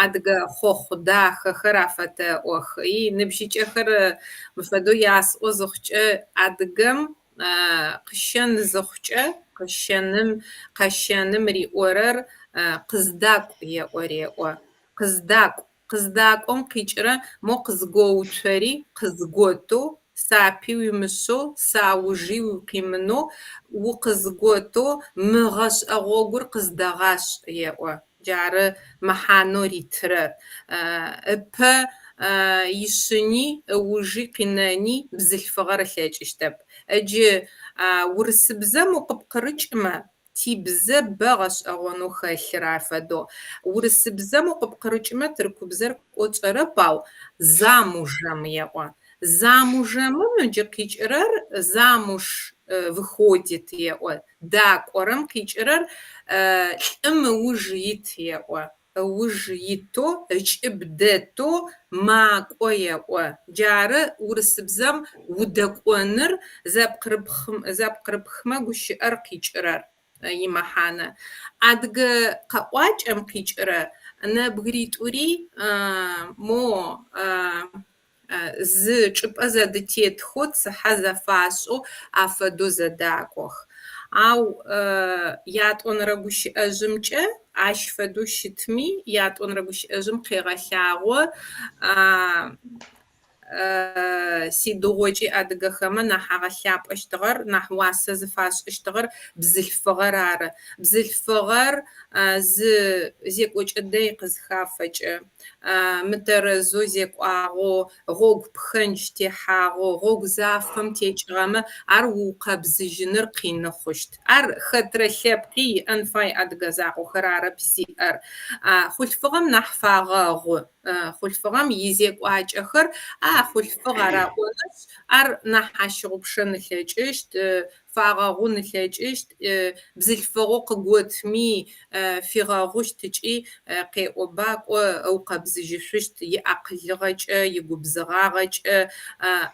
Адыгэ хъохъу дахэхэр афэтэӏох. И ныбжьыкӏэхэр мыфэдэу ясӏо зыхъукӏэ адыгэм къыщэн зыхъукӏэ къыщэным къэщэным риӏорэр къыздакӏу еӏо реӏо. Къыздакӏу. Къыздакӏом къикӏырэ мо къызгоуцори къызготэу, сапи уимышъэу, саужи укъимынэу, укъызготэу мы гъэшӏэ гъогур къыздэгъашӏ еӏо. Джары мэхьанэу ритырэр. Ыпэ ишъыни ыужи къинэни бзылъфыгъэр ылъэкӏыщтэп. Ыджы урысыбзэм укъыпкъырыкӏымэ, тибзэ бэ гъэшӏэгъонэу хэлъыр афэдэу. Урысыбзэм укъыпкъырыкӏымэ тыркубзэр кӏоцӏэрэп, ау замужем еӏо. Замужемым ыджы къикӏырэр замуж выходит еӏо. Дакӏорэм къикӏырэр лӏым ыуж ит еӏо. Ыуж итэу, ыкӏыб дэтэу макӏо еӏо. Джары урысыбзэм удэкӏоныр зэпкърыпхымэ гущыӏэр къикӏырэр имэхьанэ. Адыгэ къэӏуакӏэм къикӏырэ нэбгыритӏури мо зы чӏыпӏэ зэдытетхэу, цыхьэ зэфашӏэу афэдэу зэдакӏох. Ау ятӏонэрэ гущыӏэжъымкӏэ ащ фэдэу щытми, ятӏонэрэ гущыӏэжъым къегъэлъагъо сидыгъокӏи адыгэхэмэ нахь агъэлъапӏэщтыгъэр, нахь уасэ зыфашӏыщтыгъэр бзылъфыгъэр ары. Бзылъфыгъэр зы зекӏокӏэ дэй къызхафэкӏэ, мытэрэзэу зекӏуагъэу, гъогу пхэндж техьагъэу, гъогу зафэм текӏыгъэмэ, ар уукъэбзыжьыныр къины хъущт. Ар хэтрэ лъэпкъи иӏэн фай адыгэ закъохэр арэп зиӏэр. Хъулъфыгъэм нахь фагъэгъу. Хъулъфыгъэм изекӏуакӏэхэр а хъулъфыгъ араӏонышъ, ар нахь ащыгъупшэн ылъэкӏыщт, фагъэгъун ылъэкӏыщт, бзылъфыгъэу къыготми фигъэгъущт ыкӏи къеӏоба кӏо ыукъэбзыжьышъущт, иакъылыгъэкӏэ, игубзыгъагъэкӏэ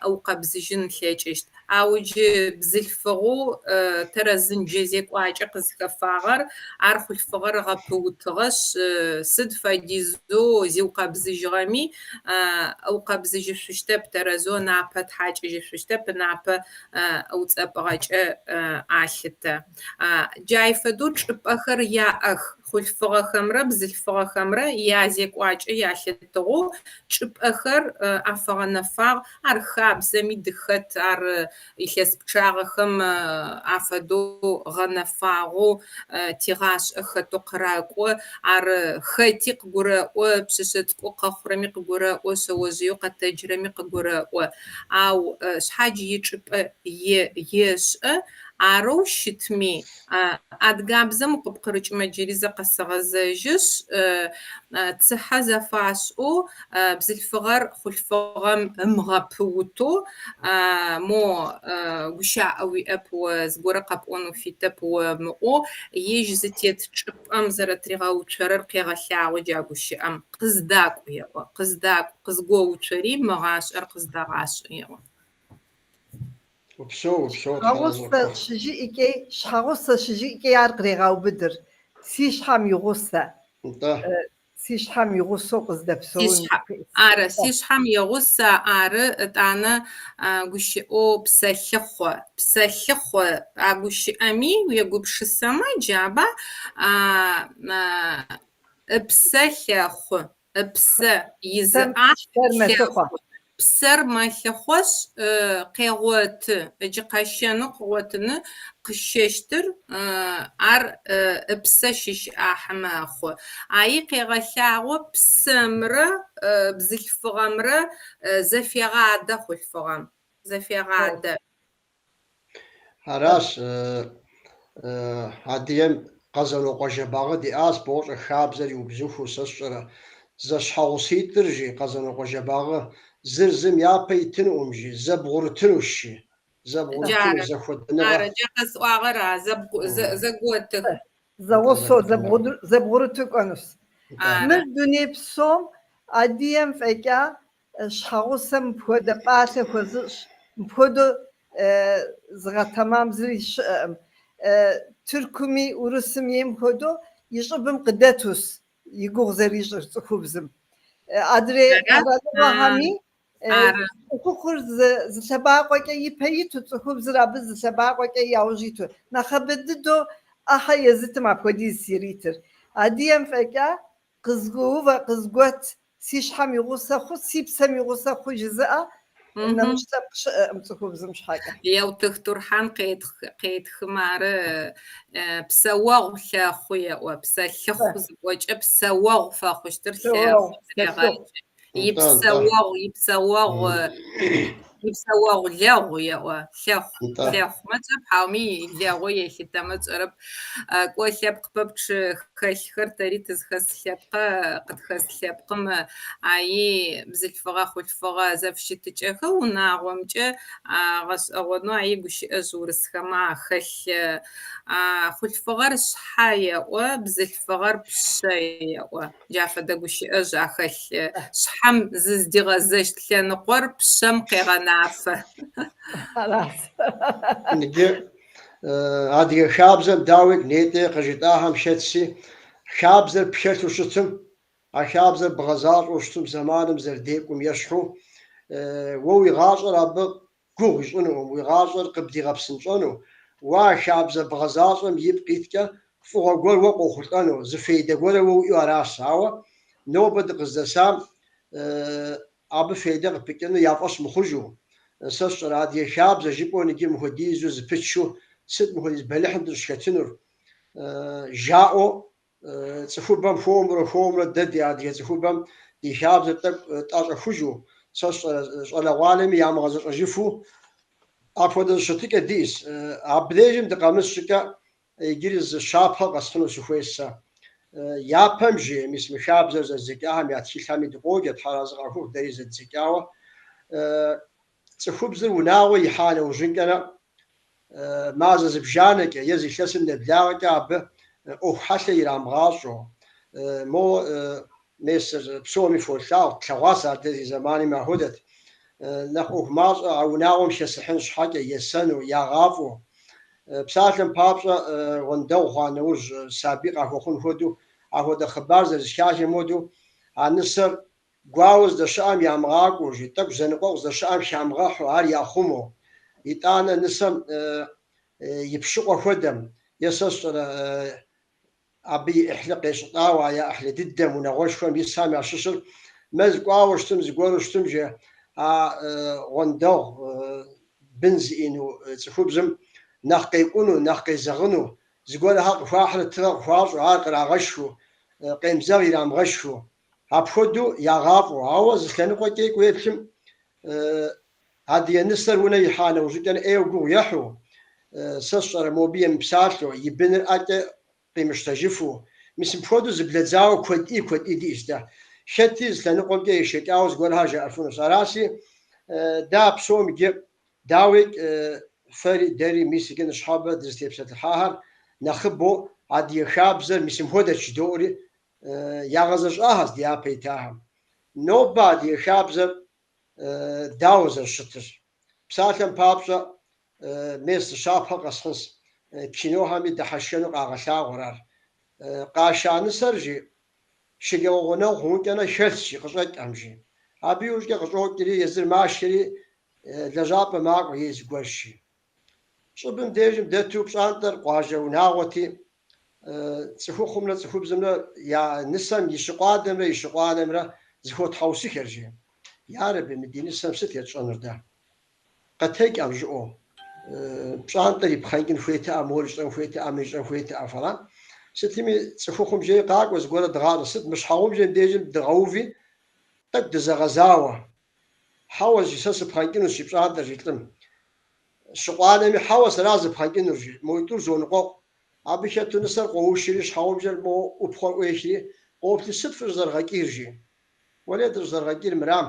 ыукъэбзыжьын ылъэкӏыщт. Ау джы бзылъфыгъэу тэрэзынджэ зекӏуакӏэ къызхэфагъэр, ар хъулъфыгъэр ыгъэпыутыгъэшъ, сыд фэдизэу зиукъэбзыжьыгъэми, ыукъэбзыжьышъущтэп, тэрэзэу ынапэ тхьакӏыжьышъущтэп, ынапэ ыуцӏэпӏыгъэкӏэ алъытэ. Джай фэдэу чӏыпӏэхэр яӏэх хъулъфыгъэхэмрэ бзылъфыгъэхэмрэ язекӏуакӏэ ялъытыгъэу чӏыпӏэхэр афэгъэнэфагъ. Ар хабзэми дыхэт, ар илъэс пчъагъэхэм афэдэу гъэнэфагъэу тигъашӏэ хэтэу къырэкӏо. Ар хэти къыгурэӏо, пшъэшъэ цӏыкӏоу къэхъурэми къыгурэӏо, шъэожъыеу къэтэджырэми къыгурэӏо. Ау шъхьадж ичӏыпӏэ ешӏэ, арэу щытми, адыгабзэм укъыпкъырыкӏымэ джыри зэ къэсэгъэзэжьышъ, цыхьэ зэфашӏэу бзылъфыгъэр хъулъфыгъэм ымыгъэпыутэу, мо гущыӏэ уиӏэп о, зыгорэ къэпӏон уфитэп омыӏоу, ежь зытет чӏыпӏэм зэрэтыригъэуцорэр къегъэлъагъо джа гущыӏэм. Къыздакӏу еӏо, къыздакӏу, къызгоуцори мы гъашӏэр къыздэгъашӏ еӏо. Упсэу, упсэу, Щхьэгъусэ щыжиӏэкӏей, щхьэгъусэ щыжиӏэкӏей ар кърегъэубыдыр. Си щхьэм и гъусэ. Нтӏэ. Си щхьэм и гъусэу къыздэпсэун. Ары, си щхьэм и гъусэ, ары, ытӏанэ гущыӏэу псэлъыхъо. Псэлъыхъо а гущыӏэми уегупшысэмэ джаба ыпсэ лъэхъу, ыпсэ изы ӏахь лъэхъу. Псэр мэлъыхъошъ, къегъоты, ыджы къэщэнэу къыгъотыны къыщэщтыр ар ыпсэ щыщ ӏахьы мэхъу. Аи къегъэлъагъо псэмрэ бзылъфыгъэмрэ зэфегъадэ хъулъфыгъэм, зэфегъадэ. Аращ адыгэм Къэзанокъуэ Жэбагъы диӏащ, бощӏэ хабзэр иубзыхуу, сэ сщӏэрэ. Зэщхьэгъуситӏыр, жи Къэзанокъуэ Жэбагъы, зыр зым япэ итынукъым, жи, зэбгъурытынущ, жи. Зэбгъурытыну, Джары, зэхуэдэныгъэ. ары, джа къэсӏуагъэр а, зэготых. Зэгъусэу зэбгъурыту кӏуэнущ. Ары. Мыр дуней псом адыгэм фӏэкӏа щхьэгъусэм мыпхуэдэ пӏалъэ хуэзыщӏ, мыпхуэдэу зыгъэтэмам зыри щыӏэкъым. Тыркуми Урысым ейм хуэдэу и щӏыбым къыдэтущ и гугъу зэрищӏыр цӏыхубзым. Адрей къэралыгъуэхэми цӏыхухъур зы лъэбакъуэкӏэ ипэ иту, цӏыхубзыр абы зы лъэбакъуэкӏэ яужь иту. Нэхъыбэ дыдэу ӏыхьэ езытым апхуэдиз иритыр. Адыгэм фӏэкӏа къызгуэувэ, къызгуэт, си щхьэм и гъусэ хъу, си псэм и гъусэ хъу жызыӏэ нэмыщӏ лъэпкъ щыӏэкъым цӏыхубзым щхьэкӏэ. Еутых Турхьан къетхым ары псэогъу лъэхъу еӏо. Псэлъыхъу зыпӏокӏэ псэогъу фэхъущтыр лъэхъу тырегъэкӏы. Ипсэогъу, ипсэогъу, ипсэогъу лэгъу еӏо. Лъэхъу, лъэхъумэ тшӏэп, хьауми лэгъу елъытэмэ тшӏэрэп. Кӏо лъэпкъ пэпчъ хэлъхэр тэри тызхэс лъэпкъэ, къытхэс лъэпкъым аи бзылъфыгъэ, хъулъфыгъэ зэфыщытыкӏэхэр унагъомкӏэ гъэшӏэгъонэу аи гущыӏэжъ урысхэмэ ахэлъ. Хъулъфыгъэр шъхьэ еӏо, бзылъфыгъэр пшъэ еӏо. Джа фэдэ гущыӏэжъ ахэлъ. Шъхьэм зыздигъэзэщт лъэныкъор пшъэм къегъэнафэ. Иджы адыгэ хабзэм дауикӏ нетӏэ къыжытӏахэм хэтси, хабзэр пхэлъу щытым, а хабзэр бгъэзащӏэу щытым зэманым зэрыдекӏум ещхьу, уэ уи гъащӏэр абы гугъу ищӏынукъым, уи гъащӏэр къыбдигъэпсынщӏэну, уэ а хабзэ бгъэзащӏэм ипкъ иткӏэ фӏыгъуэ гуэр уэ къохъулӏэну, зы фейдэ гуэрэ уэ уиӏэу аращ. Ауэ нобэ дыкъыздэсам абы фейдэ къыпыкӏыну я фӏэщ мыхъужу, сэ сщӏэрэ адыгэ хабзэ жыпӏэу иджы мыхуэдизу зыпытшу, сыт мыхуэдиз бэлыхьым дыщӏыхэтынур, жаӏэу цӏыхубэм хуэмурэ хуэмурэ дэ ди адыгэ цӏыхубэм ди хабзэр тӏэкӏу тӏэщӏэхужу, сэ сщӏэрэ щӏалэгъуалэми ямыгъэзэщӏэжыфу апхуэдэ зы щытыкӏэ диӏэщ. Абдежым дыкъэмыс щӏыкӏэ иджыри зы щапхъэ къэсхьыну сыхуейщ сэ. Япэм жи, мис мы хабзэр зэдзэкӏахэм я тхылъхэми дыкъоджэ, Тхьэр арэзы къахухъу дэри зэддзэкӏауэ. Цӏыхубзыр унагъуэ ихьа нэужьынкӏэрэ мазэ зыбжанэкӏэ е зы илъэсым нэблагъэкӏэ абы ӏуэху хьэлъэ ирамыгъащӏэу, мо месыр псоми фолъагъу, тлъэгъуащ ар дэ ди зэманым ахуэдэт, нэхъ ӏуэху мащӏэ а унагъуэм хэсыхьын щхьэкӏэ есэну, ягъафӏэу. Псалъэм папщӏэ, уэндэгъу хъуа нэужь сабий къахуэхъун хуэдэу, ахуэдэ хъыбар зэрызэхахым хуэдэу, а нысэр Гуауэ здэщыӏэм ямыгъакӏуэу, жи, тӏэкӏу зэныкъуэкъу здэщыӏэм хамыгъэхьу, ар яхъумэу. Итӏанэ нысэм и пщыкъуэ хуэдэм, е сэ сщӏэрэ абы и ӏыхьлы къещӏылӏауэ, а я ӏыхьлы дыдэм, унагъуэшхуэм исхэм ящыщыр мэз кӏуауэ щытым, зыгуэру щытым, жи, а гъуэндэгъу бын зиӏэну цӏыхубзым нэхъ къекӏуну, нэхъ къезэгъыну, зыгуэрхэр къыхуахьрэ тыгъэ къыхуащӏу, ар кърагъэшхыу, къемызэгъ ирамыгъэшхыу. Апхуэдэу ягъафӏэу, ауэ зы лъэныкъуэкӏэ уеплъым, адыгэ нысэр унэ ихьа нэужьыкӏэ ӏейуэ гугъу ехьу, сэ сщӏэрэ мобы емыпсалъэу, и быныр ӏэкӏэ къимыщтэжыфу, мис мыпхуэдэу зыблэдзауэ куэдӏи куэдӏи диӏэщ дэ. Хэти зы лъэныкъуэмкӏэ ешэкӏауэ зыгуэрхэр жаӏэфынущ. Араси, дэ а псом иджы, дауикӏ, фэри дэри мис иджы ныщхьэбэ дызытепсэлъыхьахэр нэхъыбэу адыгэ хабзэр мис мыпхуэдэт жыдоӏэри, ягъэзэщӏахэщ ди япэ итахэм. Нобэ адыгэ хабзэр дауэ зэрыщытыр? Псалъэм папщӏэ, мес зы щапхъэ къэсхьынщ, кинохэми дыхьэшхэну къагъэлъагъуэр ар. Къаша нысэр жи, шэджагъуэ гъунэгъу хъункӏэнэ хэлъщ жи, къыщӏэкӏкъым жи. Абы иужькӏэ къыщӏокӏри, езыр машхэри лэжьапӏэ макӏуэ е зыгуэрщ жи. Щӏыбым дежым дэту пщӏантӏэр къуажэ унагъуэти, цӏыхухъумрэ цӏыхубзымрэ я нысэм и щыкъуадэмрэ и щыкъуанэмрэ зыхуотхьэусыхэр, жи. Ярэби, мы ди нысэм сыт етщӏэнур дэ? Къытекӏэм жыӏэу, пщӏантӏэр ипхъэнкӏын хуейтэӏэ, мор ищӏэн хуейтэӏэ, мыр ищӏэн хуейтэӏэ, фэра? Сытми, цӏыхухъум жери къакӏуэ зыгуэрэ дыгъащӏэ, сыт мы щхьэгъубжэм дежым дыгъэуви, тӏэкӏу дызэгъэзауэ. Хьэуэ, жи, сэ сыпхъэнкӏынущ, жи пщӏантӏэр, жи лӏым. Щыкъуанэми, хьэуэ, сэра зыпхъэнкӏынур, жи, моитӏур зоныкъуэкъу. Абы хэту нысэр къоушри, щхьэгъубжэр мо ӏупхъуэр ӏуехри, къоплъри, сыт фыщӏызэрыгъэкӏийр, жи. Уэлей, дыщӏызэрыгъэкӏийр мырам,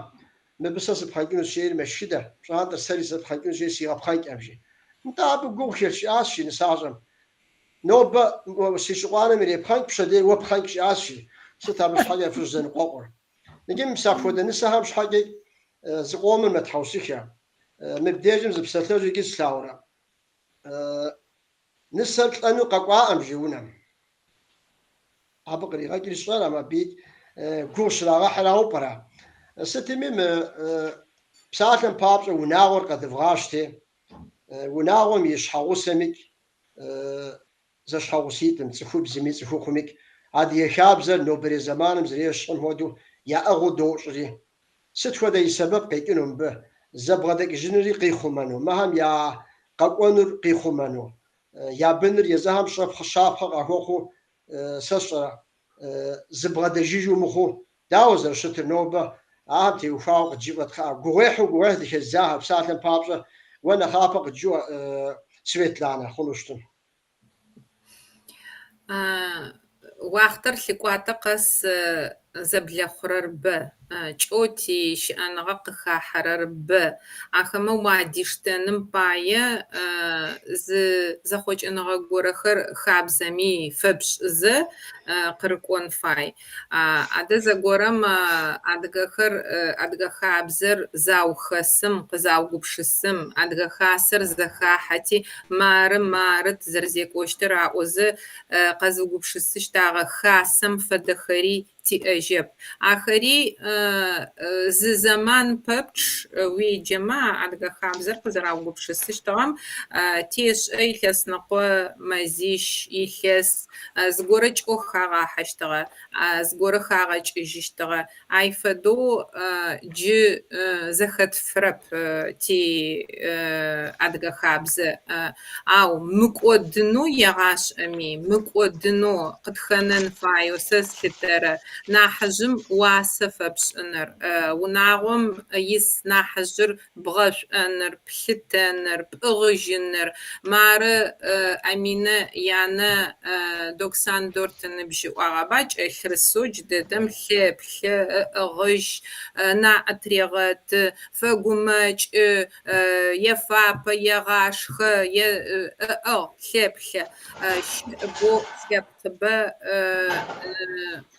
мыбы сэ сыпхъэнкӏынущ жери мэшхыдэ, пщӏантӏэр сэри сыпхъэнкӏынущ жери сигъэпхъэнкӏэм, жи. Нтӏэ, абы гугъу хэлъ, жиӏащ, жи нысащӏэм. Нобэ си щыкъуанэм ирепхъэнкӏ, пщэдей уэ пхъэнкӏ, жиӏащ, жи. Сыт абы щхьэкӏэ фыщӏызэныкъуэкъур? Иджы мис апхуэдэ нысэхэм щхьэкӏэ зыкъомыр мэтхьэусыхэ. Мыбдежым зы псалъэжь иджы слъагъурэ. Нысэр лӏэну къэкӏуаӏым, жи унэм. Абы къригъэкӏри сщӏэрэм, абы гугъу щрагъэхьырауэ пӏэрэ? Сытми, мы псалъэм папщӏэ унагъуэр къэдывгъащти, унагъуэм и щхьэгъусэмикӏ зэщхьэгъуситӏым, цӏыхубзми цӏыхухъумикӏ, адыгэ хабзэр нобэрей зэманым зэрещхьым хуэдэу яӏыгъыу дощӏри, сыт хуэдэ и сэбэп къекӏыну мыбы, зэбгъэдэкӏыжынри къихъумэну, мыхэм я къэкӏуэнур къихъумэну, я быныр езыхэм щапхъэ къахуэхъуу, сэ сщӏэрэ, зыбгъэдэжыжу мыхъуу, дауэ зэрыщытыр нобэ, ахэм теухуауэ къыджыфӏэт кхъыӏэ, гугъуехьу гугъуехь зыхэздзахэр, псалъэм папщӏэ, уэ нэхъапэ къыджыӏэ, Светланэ, хъуну щытым. Уахътэр лъыкӏуатэ къэс зэблэхъурэр бэ, кӏэу тищыӏэныгъэ къыхахьэрэр бэ. Ахэмэ уадиштэным пае зы зэхъокӏыныгъэ горэхэр хабзэми фэпшӏызэ къырыкӏон фай. Адэ зэгорэм адыгэхэр адыгэ хабзэр заухэсым, къызаугупшысым, адыгэ хасэр зэхахьэти, мары, мары тызэрэзекӏощтыр аӏозэ къэзыугупшысыщтагъэ хасэм фэдэхэри тиӏэжьэп. Ахэри зы зэман пэпчъ уеджэмэ адыгэ хабзэр къызэраугупшысыщтыгъэм тешӏэ илъэсныкъо, мэзищ, илъэс зыгорэ кӏэу хагъахьэщтыгъэ, зыгорэ хагъэкӏыжьыщтыгъэ. Ай фэдэу джы зэхэтфырэп ти адыгэ хабзэ. Ау мыкӏодынэу егъашӏэми, мыкӏодынэу къытхэнэн фаеу сэ слъытэрэ нахьыжъым уасэ фэпшӏыныр, унагъом ис нахьыжъыр бгъэшӏоныр, плъытэныр, пӏыгъыжьыныр. Мары Аминэ янэ 94 ыныбжь ыӏуагъэба, кӏэлъырысэу джыдэдэм лъэплъэ, ыӏыгъыжь, наӏэ тырегъэты, фэгумэкӏы, ефапэ, егъашхэ, ыӏыгъ, лъэплъэ. Щыӏэбэу лъэпкъыбэ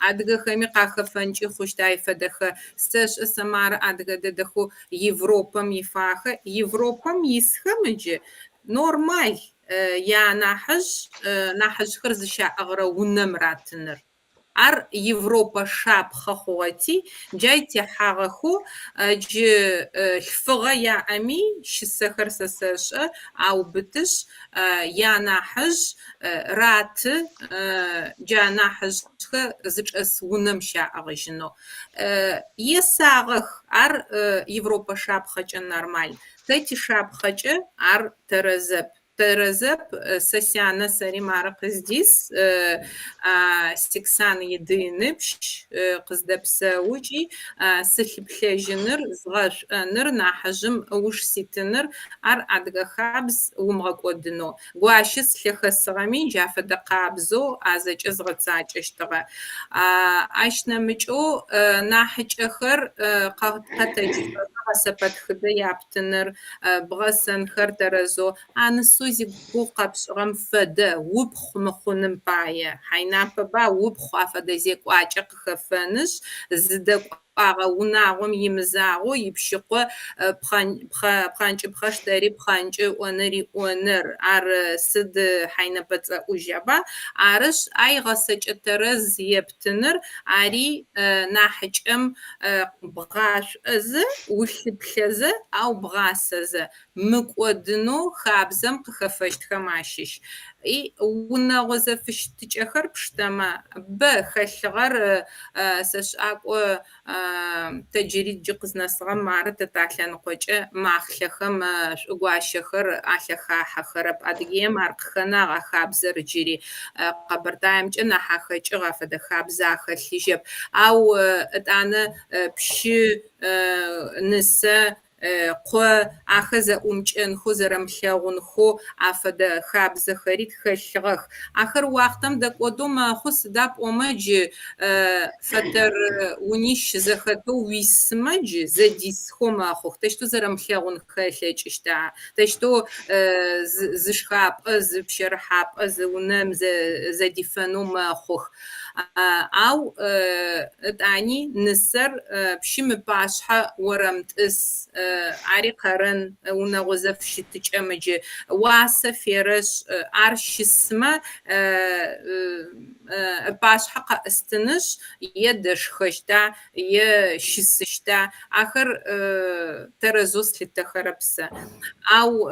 адыгэхэми къахэфэнкӏи хъущт ай фэдэхэ. Сэшӏэ сэ мары адыгэ дэдэхэу Европэм ифахэ. Европэм исхэм ыджы нормал янахьыжъ, нахьыжъхэр зыщаӏыгърэ унэм ратыныр. Ар Европэ шапхъэ хъугъэти, джай техьагъэхэу джы лъфыгъэ яӏэми щысэхэр сэ сэшӏэ, аубытышъ, янахьыжъ раты джа нахьыжъхэр зычӏэс унэм щаӏыгъыжьынэу. Есагъэх, ар Европэ шапхъэкӏэ нормал. Тэ тишапхъэкӏэ ар тэрэзэп. Тэрэзэп, сэ сянэ сэри мары къыздис, сексан иды ыныбжь къыздэпсэу ыкӏи сылъыплъэжьыныр, згъэшӏоныр, нахьыжъым ыуж ситыныр ар адыгэ хабз умыгъэкӏодынэу. Гуащэ сылъэхэсыгъэми джа фэдэ къабзэу а зэкӏэ згъэцакӏэщтыгъэ. Ащ нэмыкӏэу нахьыкӏэхэр къэтэджыфэхэ гъэсэпэтхыдэ яптыныр, бгъэсэнхэр тэрэзэу А нысэу зигугъу къэпшӏыгъэм фэдэ упхъу мыхъуным пае, хьайнапэба упхъу афэдэ зекӏуакӏэ къыхэфэнышъ, зыдэкӏуагъэ унагъом имызагъоу ипщыкъо пхъанкӏыпхъэ штэри пхъанкӏы ыӏоныр иӏоныр, ар сыд хьайнэпэ цӏэӏужьаба? Арышъ, ай гъэсэкӏэ тэрэз ептыныр, ари нахьыкӏэм бгъашӏозэ, улъыплъэзэ, ау бгъасэзэ, мыкӏодынэу хабзэм къыхэфэщтхэм ащыщ. Унэгъо зэфыщытыкӏэхэр пштэмэ, бэ хэлъыгъэр сэшӏакӏо. Тэ джыри джы къызнэсыгъэм мары тэ талъэныкъокӏэ махълъэхэм шӏугуащэхэр алъэхахьэхэрэп. Адыгеем ар къыхэнагъ а хабзэр джыри. Къэбэртаемкӏэ нахь ахэкӏыгъ, афэдэ хабзэ ахэлъыжьэп. Ау ытӏанэ пщы, нысэ, къо ахэр зэӏумыкӏэнхэу, зэрэмылъэгъунхэу афэдэ хабзэхэри тхэлъыгъэх. Ахэр уахътэм дэкӏодэу мэхъу, сыда пӏомэ джы фэтэр унищ зэхэтэу уисмэ джы зэдисхэу мэхъух. Тэщтэу зэрэмылъэгъунхэ ылъэкӏыщта? Тэщтэу зы шхапӏэ, зы пщэрыхьапӏэ, зы унэм зэдифэнэу мэхъух. Ау ытӏани нысэр пщым ыпашъхьэ орэмытӏыс, ари къэрэн унэгъо зэфыщытыкӏэм ыджы уасэ ферэшӏ, ар щысмэ ыпашъхьэ къэӏыстынышъ, е дэшхэщта, е щысыщта, ахэр тэрэзэу слъытэхэрэп сэ. Ау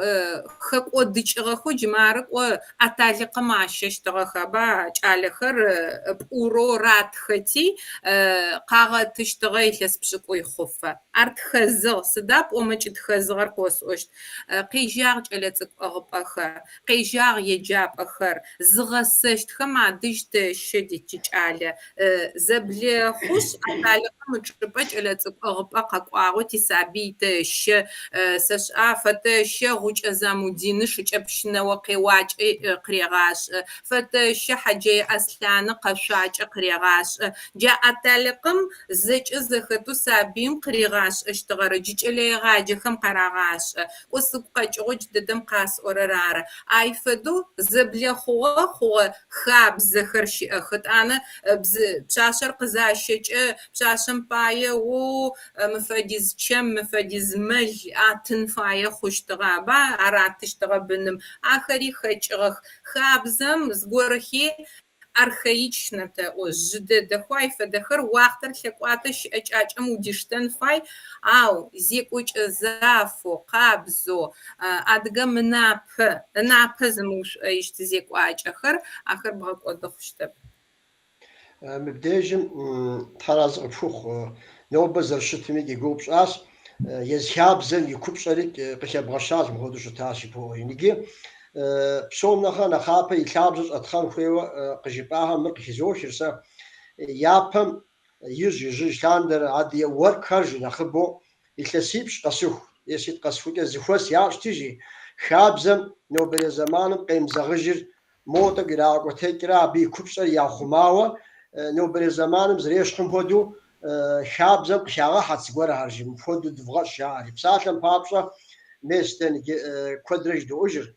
хэкӏодыкӏыгъэхэу джы мары кӏо аталыкъым ащэщтыгъэхэба, кӏалэхэр пӏурэу ратхэти, къагъэтыщтыгъэ илъэс пшӏыкӏуй хъуфэ. Ар тхэзыгъ, сыда пӏомэ кӏытхэзыгъэр къосӏощт. Къежьагъ кӏэлэцӏыкӏу ӏыгъыпӏэхэр, къежьагъ еджапӏэхэр, зыгъэсэщтхэм адэжь тэщэ тикӏалэ. Зэблехъушъ, аталыкъым ычӏыпӏэ кӏэлэцӏыкӏу ӏыгъыпӏэ къэкӏуагъэу тисабый тэщэ. Сэшӏа, фэтэщэ Гъукӏэ Замудины шыкӏэпщынэо къеуакӏэ къырегъашӏэ, фэтэщэ Хьаджэе Аслъаны къэшъуакӏэ къырегъашӏэ. Джа аталыкъым зэкӏэ зэхэтэу сабыим къыригъашӏэщтыгъэр джы кӏэлэегъаджэхэм къарагъашӏэ. Кӏо сыгу къэкӏыгъэу джыдэдэм къасӏорэр ары. Ай фэдэу зэблэхъугъэ хъугъэ хабзэхэр щыӏэх. Ытӏанэ пшъашъэр къызащэкӏэ, пшъашъэм пае о мы фэдиз чэм, мы фэдиз мэл атын фае хъущтыгъэ, аба ар атыщтыгъэ быным. Ахэри хэкӏыгъэх. Хабзэм зыгорэхи архаичнэ тэӏо, жъы дэдэхэу ай фэдэхэр уахътэр лъэкӏуатэ щыӏэкӏакӏэм удиштэн фай, ау зекӏокӏэ зафэу, къабзэу, адыгэм ынапэ, ынапэ зымыушӏоищт зекӏуакӏэхэр, ахэр бгъэкӏоды хъущтэп. Мыбдежым Тхьэразэ къыпхухъу, нобэ зэрыщытми и гугъу пщӏащ, езы хабзэм и купщӏэри къыхэбгъэщащ, мыпхуэдэу щытащ жыпӏэри. Иджы псом нэхърэ нэхъапэ и лъабжьэ щӏэтхъэн хуейуэ къыжыпӏахэм мыр къыхызохыр сэ. Япэм ижь-ижьыж лъандэрэ адыгэ уэркъхэр жи нэхъыбэу илъэсипщӏ къэсыху е сыт къэсыхукӏэ зэхуэс ящӏти жи, хабзэм нобэрей зэманым къемызэгъыжыр Моуэ тӏэкӏу ирагъэкӏуэтэкӏрэ абы и купщӏэр яхъумауэ, нобэрей зэманым зэрещхьым хуэдэу хабзэм къыхагъэхьэт зыгуэрхэр жи, мыпхуэдэу дывгъэщӏ жаӏэри. Псалъэм папщӏэ, мес дэ иджы куэдрэ жыдоӏэжыр,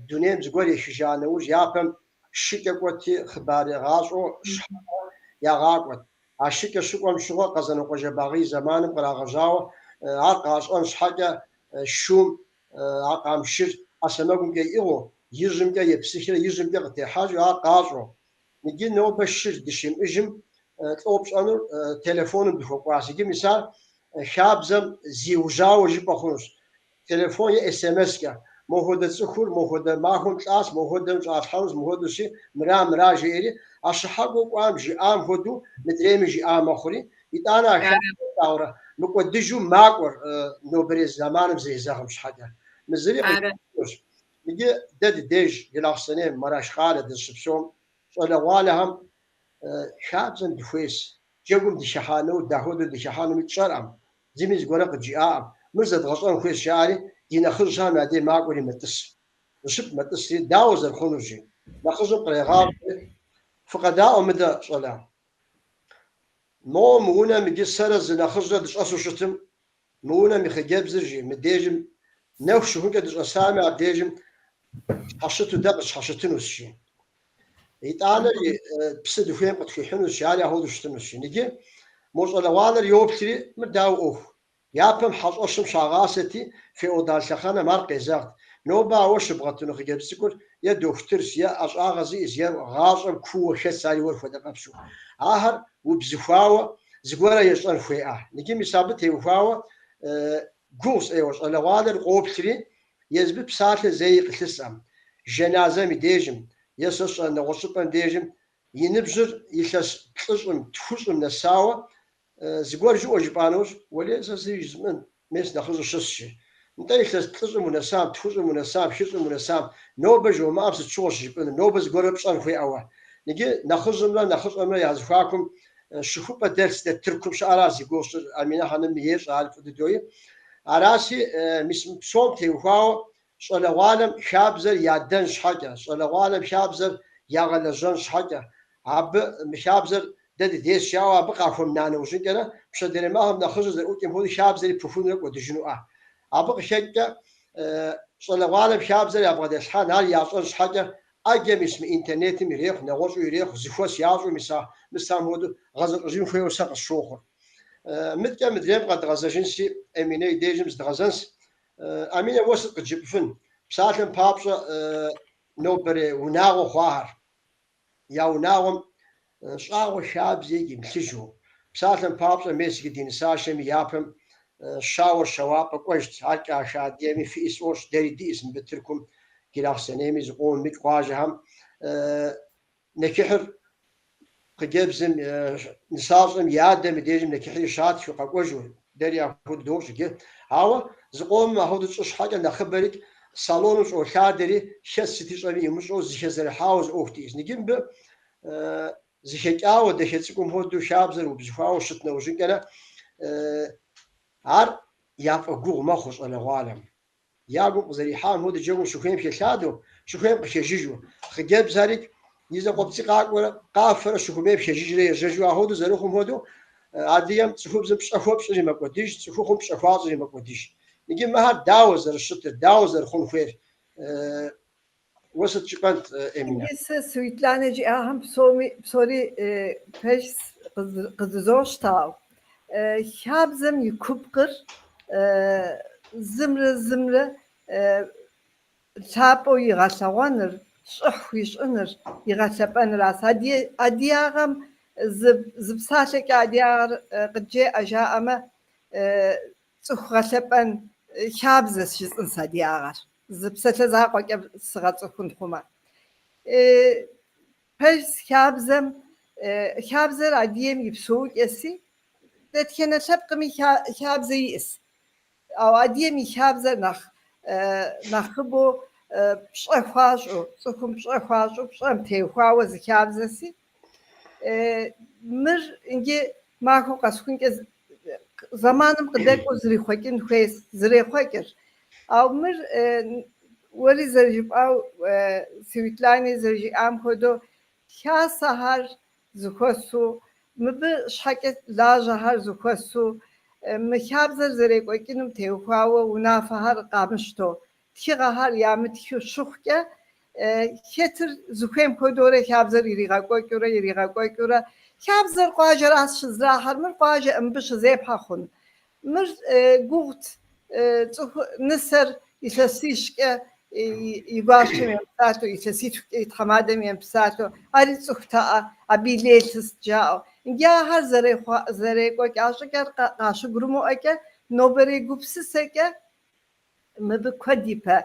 дунейм зыгуэр ехыжа нэужь, япэм шыкӏэ кӏуэти хъыбарегъащӏэу щыхьэкӏуэ ягъакӏуэт. А шыкӏэ щыкӏуэм щыгъуэ Къэзанокъуэ Жэбагъы и зэманым кърагъэжьауэ ар къащӏэн щхьэкӏэ шум А къамшыр ӏэ сэмэгумкӏэ иӏыгъыу, ижьымкӏэ епсыхрэ ижьымкӏэ къытехьэжу ар къащӏэу. Иджы нобэ шыр дыщимыӏыжым лӏо пщӏэнур телефоным дыхуэкӏуащ. Иджы мис ар хабзэм зиужьауэ жыпӏэ хъунущ. Телефон е СМС-кӏэ. Мохуэдэ цӏыхур мохуэдэ махуэм лӏащ, мохуэдэм щӏалъхьэнущ, мыхуэдэущи, мыра, мыра жеӏэри, а щыхьэкӏуэу кӏуам жиӏам хуэдэу мыдрейми жиӏа мэхъури, Итӏанэ а хабзэр дауэрэ мыкӏуэдыжу макӏуэр нобэрей зэманым зэрезэгъым щхьэкӏэ. Мы зыри къыжыпӏэнущ. Иджы дэ ди деж Джылахъстэнейм, Мараш къалэ дызыщыпсэум, щӏалэгъуалэхэм хабзэм дыхуейс, джэгум дыхыхьа нэужь дахуэдэу дыхыхьэнуми тщӏэркъым, зыми зыгуэрэ къыджиӏакъым, мыр зэдгъэщӏэн хуейщ жаӏэри, ди нэхъыжьхэм я дей макӏуэри мэтӏыс. Зыщыплӏ мэтӏысри, дауэ зэрыхъунур жи. Нэхъыжьым кърегъащӏэри, фыкъэдаӏуэ мыдэ, щӏалэ. Мо мы унэм иджы сэрэ зы нэхъыжьрэ дыщӏэсу щытым, мы унэм и хъыджэбзыр жи, мыдежым нэху щыхункӏэ дыщӏэсами, абдежым щхьэщыту дэ къытщхьэщытынущ, жи. Итӏанэ жи, псы дыхуейм къытхуихьынущ, ари ахуэдэу щытынущ, жи. Иджы мо щӏалэгъуалэр йоплъри, мыр дауэ ӏуэху? Япэм хьэщӏэщым щагъасэти, феодал лъэхъэнэм ар къезэгът. Нобэ ауэ щыбгъэтыну хъыджэбз цӏыкӏур е дохутырщ, е ӏэщӏагъэ зиӏэщ, е гъащӏэм кууэ хэтщ, ари уэр хуэдэкъэпсу. Ахэр убзыхуауэ зыгуэрэ ещӏэн хуейӏэ. Иджы мис абы теухуауэ гугъущ ӏейуэ, щӏалэгъуалэр къоплъри, езыбы псалъэ зэи къылъысӏэм. Жэназэм и дежым, е сэ сщӏэ нэгъуэщӏ щӏыпӏэм дежым, и ныбжьыр илъэс плӏыщӏым, тхущӏым нэсауэ. Зыгуэр жыӏуэ жыпӏа нэужь, уэлей, сэ зыри жызмыӏэн, мес нэхъыжьыр щысщи. Нтӏэ, илъэс плӏыщӏым унэсам, тхущӏым унэсам, хыщӏым унэсам, нобэ жомыӏэм сыт щыгъуэ щыжыпӏэнур, нобэ зыгуэрыр пщӏэн хуейӏэ уэ. Иджы нэхъыжьымрэ нэхъыщӏэмрэ я зэхуакум щыхупӏэ дэлъщ, дэ Тыркум щыӏэра зи гугъу сщӏыр, Аминэ хьэным ещӏэ ар фӏы дыдэуи. Араси, мис мы псом теухуауэ щӏалэгъуалэм хабзэр ядэн щхьэкӏэ, щӏалэгъуалэм хабзэр ягъэлэжьэн щхьэкӏэ, абы мы хабзэр дэ дыдейщ жаӏэу абы къахуэмына нэужьынкӏэрэ, пщэдейрей махуэм нэхъыжьыр зэрыӏукӏым хуэдэу хабзэри пыхунурэ кӏуэдыжынуӏэ. Абы къыхэкӏкӏэ щӏалэгъуалэм хабзэр ябгъэдэлъхьэн, ар ящӏэн щхьэкӏэ ӏэджэ мис мы интернетым ирехъу, нэгъуэщӏу ирехъу, зэхуэс ящӏу мис а мис ам хуэдэу гъэзэщӏэжын хуейуэ сэ къысщохъур. Мыдкӏэ мыдрейм къэдгъэзэжынси, Эминэ и дежым зыдгъэзэнс. Аминэ, уэ сыт къыджепӏыфын? Псалъэм папщӏэ, нобэрей унагъуэ хъуахэр, я унагъуэм щӏагъуэ хабзэ имылъыжу. Псалъэм папщӏэ, мес иджы ди нысашэми япэм щауэр щауапӏэ кӏуэжт, ар кӏахэ адыгэми фиӏи сфӏощӏ, дэри диӏэс мыбы Тыркум, Джылахъстэнейми зыкъомым мыкӏ къуажэхэм. Нэчыхьыр хъыджэбзым, нысащӏэм и адэм и дежым нэчыхьри щатхыу къэкӏуэжу, дэри апхуэдэу дощӏ иджы. Ауэ зыкъомым апхуэдэу тщӏы щхьэкӏэ нэхъыбэрикӏ салоным щӏолъадэри, хэт сыт ищӏэми имыщӏэу зыхэзэрыхьауэ зы ӏуэху диӏэщ. Иджы мыбы зэхэкӏауэ, дахэ цӏыкӏум хуэдэу хабзэр убзыхуауэ щыт нэужьынкӏэрэ, ар яфӏэгугъу мэхъу щӏалэгъуалэм. Я гум къызэрихьам хуэдэу джэгум щыхуейм хэлъадэу, щыхуейм къыхэжыжу. Хъыджэбзхэрикӏ и закъуэпцӏий къакӏуэрэ къафэрэ щыхумейм хэжыжрэ ежьэжу апхуэдэу зэрыхъум хуэдэу, адыгэм цӏыхубзым пщӏэ хуэпщӏри мэкӏуэдыж, цӏыхухъум пщӏэ хуащӏри мэкӏуэдыж. Иджы мыхэр дауэ зэрыщытыр, дауэ зэрыхъун хуейр? Уэ сыт жыпӏэнт, Эминэ? Иджы сэ Светланэ жиӏахэм псоми, псори пэж къызыдозщтэ. Хабзэм и купкъыр зымрэ зымрэ лъапӏэу игъэлъэгъуэныр, щӏыхь хуищӏыныр, игъэлъэпӏэныращ. Адыгагъэм зы псалъэкӏэ адыгагъэр къыджеӏэ жаӏэмэ, цӏыху гъэлъэпӏэн хабзэщ жысӏэнщ адыгагъэр. Зы псалъэ закъуэкӏэ сыгъэцӏыхун хъумэ. Пэжщ, хабзэм, хабзэр адыгэм и псэукӏэси, дэтхэнэ лъэпкъми хабзэ иӏэс. Ауэ адыгэм и хабзэр нэхъ нэхъыбэу пщӏэ хуащӏу, цӏыхум пщӏэ хуащӏу, пщӏэм теухуауэ зы хабзэси, мыр иджы махуэ къэсхункӏэ зэманым къыдэкӏуэу зрихъуэкӏын хуейщ, зрехъуэкӏыр. Ауэ мыр уэри зэрыжыпӏау, Светлани зэрыжиӏам хуэдэу, хасэхэр зыхуэсу, мыбы щхьэкӏэ лажьэхэр зыхуэсу, мы хабзэр зэрекӏуэкӏынум теухуауэ унафэхэр къамыщтэу, тхыгъэхэр ямытхыу щыхъукӏэ, хэтыр зыхуейм хуэдэурэ хабзэр иригъэкӏуэкӏыурэ, иригъэкӏуэкӏыурэ, хабзэр къуажэращ щызрахьэр, мыр къуажэ мыбы щызепхьэ хъун. Мыр гугъут цӏыху нысэр илъэсищкӏэ и гуащэм емыпсалъэу, илъэситхукӏэ и тхьэмадэм емыпсалъэу, ари цӏыхутэӏэ, абы и лей лъыст жаӏэу. Иджы ахэр зэрекӏуэкӏа щӏыкӏэр къащыгурымыӏуэкӏэ, нобэрей гупсысэкӏэ Мыбы куэд ипэ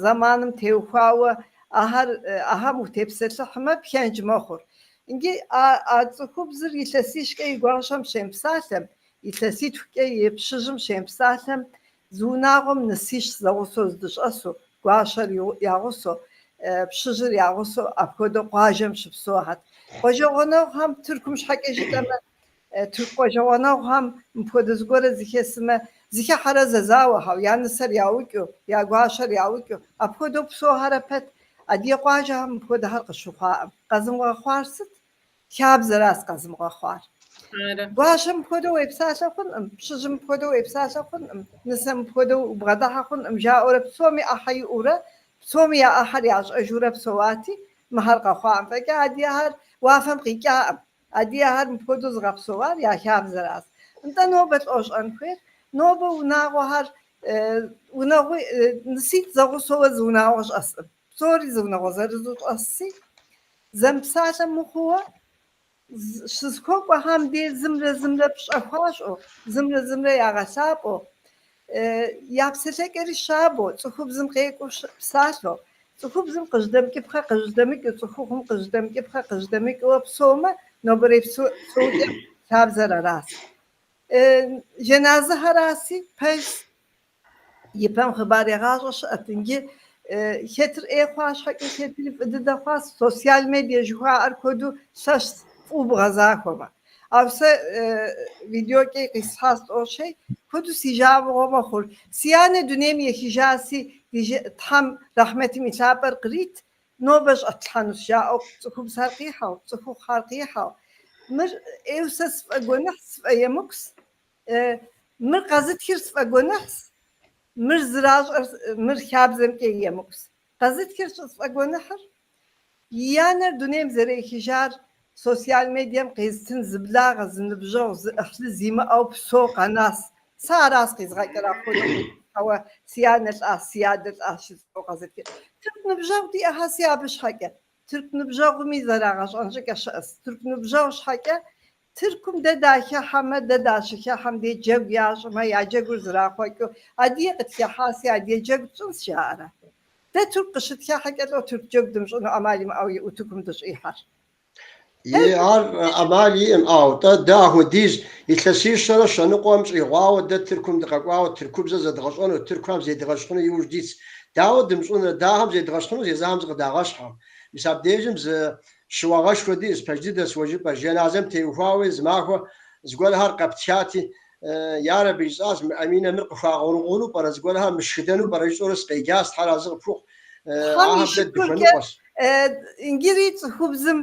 зэманым теухуауэ ахэр ахэм утепсэлъыхьмэ, пхэнж мэхъур. Иджы а цӏыхубзыр илъэсищкӏэ и гуащэм щемыпсалъэм, илъэситхукӏэ и пщыжьым щемыпсалъэм, зы унагъуэм нысищ зэгъусэу здыщӏэсу, гуащэр я гъусэу, пщыжьыр я гъусэу апхуэдэу къуажэм щыпсэухэт. Къуажэ гъунэгъухэм Тыркум щхьэкӏэ жытӏэмэ, Тырку къуажэ гъунэгъухэм мыпхуэдэ зыгуэрэ зыхэсмэ, зыхыхьэрэ зэзауэхэу, я нысэр яукӏыу, я гуащэр яукӏыу, апхуэдэу псэухэрэ пэт, адыгэ къуажэхэм мыпхуэдэхэр къыщыхъуаӏым. Къэзымыгъэхъуар сыт? Хабзэращ къэзымыгъэхъуар. Гуащэм мыпхуэдэу уепсалъэ хъункъым, пщыжьым мыпхуэдэу уепсалъэ хъункъым, нысэм мыпхуэдэу убгъэдыхьэ хъункъым, жаӏэурэ псоми ӏыхьэ иӏэурэ, псоми я ӏыхьэр ящӏэжурэ псэуати, мыхэр къэхъуаӏым фӏэкӏа адыгэхэр уафэм къикӏаӏым. Адыгэхэр мыпхуэдэу зыгъэпсэуар я хабзэращ. Нтӏэ нобэ лӏо щӏэн хуейр? Нобэ унагъуэхэр унагъуи ныситӏ зэгъусэуэ зы унагъуэ щӏэсӏым. Псори зы унагъуэ зырызу щӏэсси, зэмыпсалъэ мыхъууэ щызыхуэкӏуэхэм дей зымрэ зымрэ пщӏэ хуащӏу, зымрэ зымрэ ягъэлъапӏэу, я псэлъэкӏэри щабэу, цӏыхубзым къекӏуу псалъэу, Цӏыхубзым къыжьэдэмыкӏыпхъэ къыжьэдэмыкӏыу, цӏыхухъум къыжьэдэмыкӏыпхъэ къыжьэдэмыкӏыу псэумэ, нобэрей псэукӏэм. Хабзэр аращ. Жэназыхьэраси, пэжщ, ипэм хъыбарегъащӏэ щыӏэт, иджы хэтыр ӏей хъуа щхьэкӏэ хэтри фӏы дыдэ хъуащ, социал медиа жыхуаӏэр куэду лъэщщ, фӏыуэ бгъэзахуэмэ. Ауэ сэ видеокӏэ къислъхьащ тӏощей, куэду си жагъуэ мэхъур. Си анэ дунейм ехыжаси, Тхьэм рахьмэтым и лъапӏэр кърит, нобэ щӏэтлъхьэнущ, жаӏэу цӏыхубзхэр къихьэу, цӏыхухъухэр къихьэу. Мыр ӏейуэ сэ сфӏэгуэныхьщ, сфӏэемыкӏущ. Мыр къэзытхыр сфӏэгуэныхьщ, мыр зращӏэр, мыр хабзэмкӏэ емыкӏущ. Къэзытхыр щӏысфӏэгуэныхьыр и анэр дунейм зэрехыжар социал медием къезытын зы благъэ, зы ныбжьэгъу, зы ӏыхьлы зимыӏэу псо къэнащ. Сэ аращ къизгъэкӏыр апхуэдэу къихьэуэ си анэ лӏащ, си адэ лӏащ жызыӏэу къэзытхыр. Тырку ныбжьэгъу диӏэхэси абы щхьэкӏэ. Тырку ныбжьэгъуми зэрагъэщӏэн щӏыкӏэ щыӏэщ. Тырку ныбжьэгъу щхьэкӏэ Тыркум дэ дахыхьэмэ, дэ дащыхыхьэм дей джэгу ящӏымэ, я джэгур зэрахъуэкӏыу, адыгэ къытхыхьаси, адыгэ джэгу тщӏынщ, жаӏэрэ. Дэ тырку къыщытхыхьэкӏэ лӏо тырку джэгу дымыщӏыну ӏэмал имыӏэу и утыкум дыщӏихьэр. И ар ӏэмал иӏым, ау, тӏэ, дэ ахуэдиз илъэсищэрэ щэныкъуэм щӏигъуауэ дэ Тыркум дыкъэкӏуауэ тыркубзэ зэдгъэщӏэну, тыркухэм зедгъэщхьыну иужь дитщ. Дауэ дымыщӏынрэ, дэ ахэм зедгъэщхьыну, езыхэм зыкъыдагъэщхьэм. Мис абдежым зы щыуагъэшхуэ диӏэщ, пэж дыдэщ уэ жыпӏэр. Жэназэм теухуауи зы махуэ зыгуэрхэр къэптхати, ярэби жысӏащ, мы Аминэ мыр къыхуагъэгъуну пӏэрэ, зыгуэрхэр мышхыдэну пӏэрэ жысӏэурэ сыкъеджащ, Тхьэр арэзы къыпхухъу. Тхьэм и Ахэм дэ шыкуркӏэ дыхуэныкъуэщ. иджыри цӏыхубзым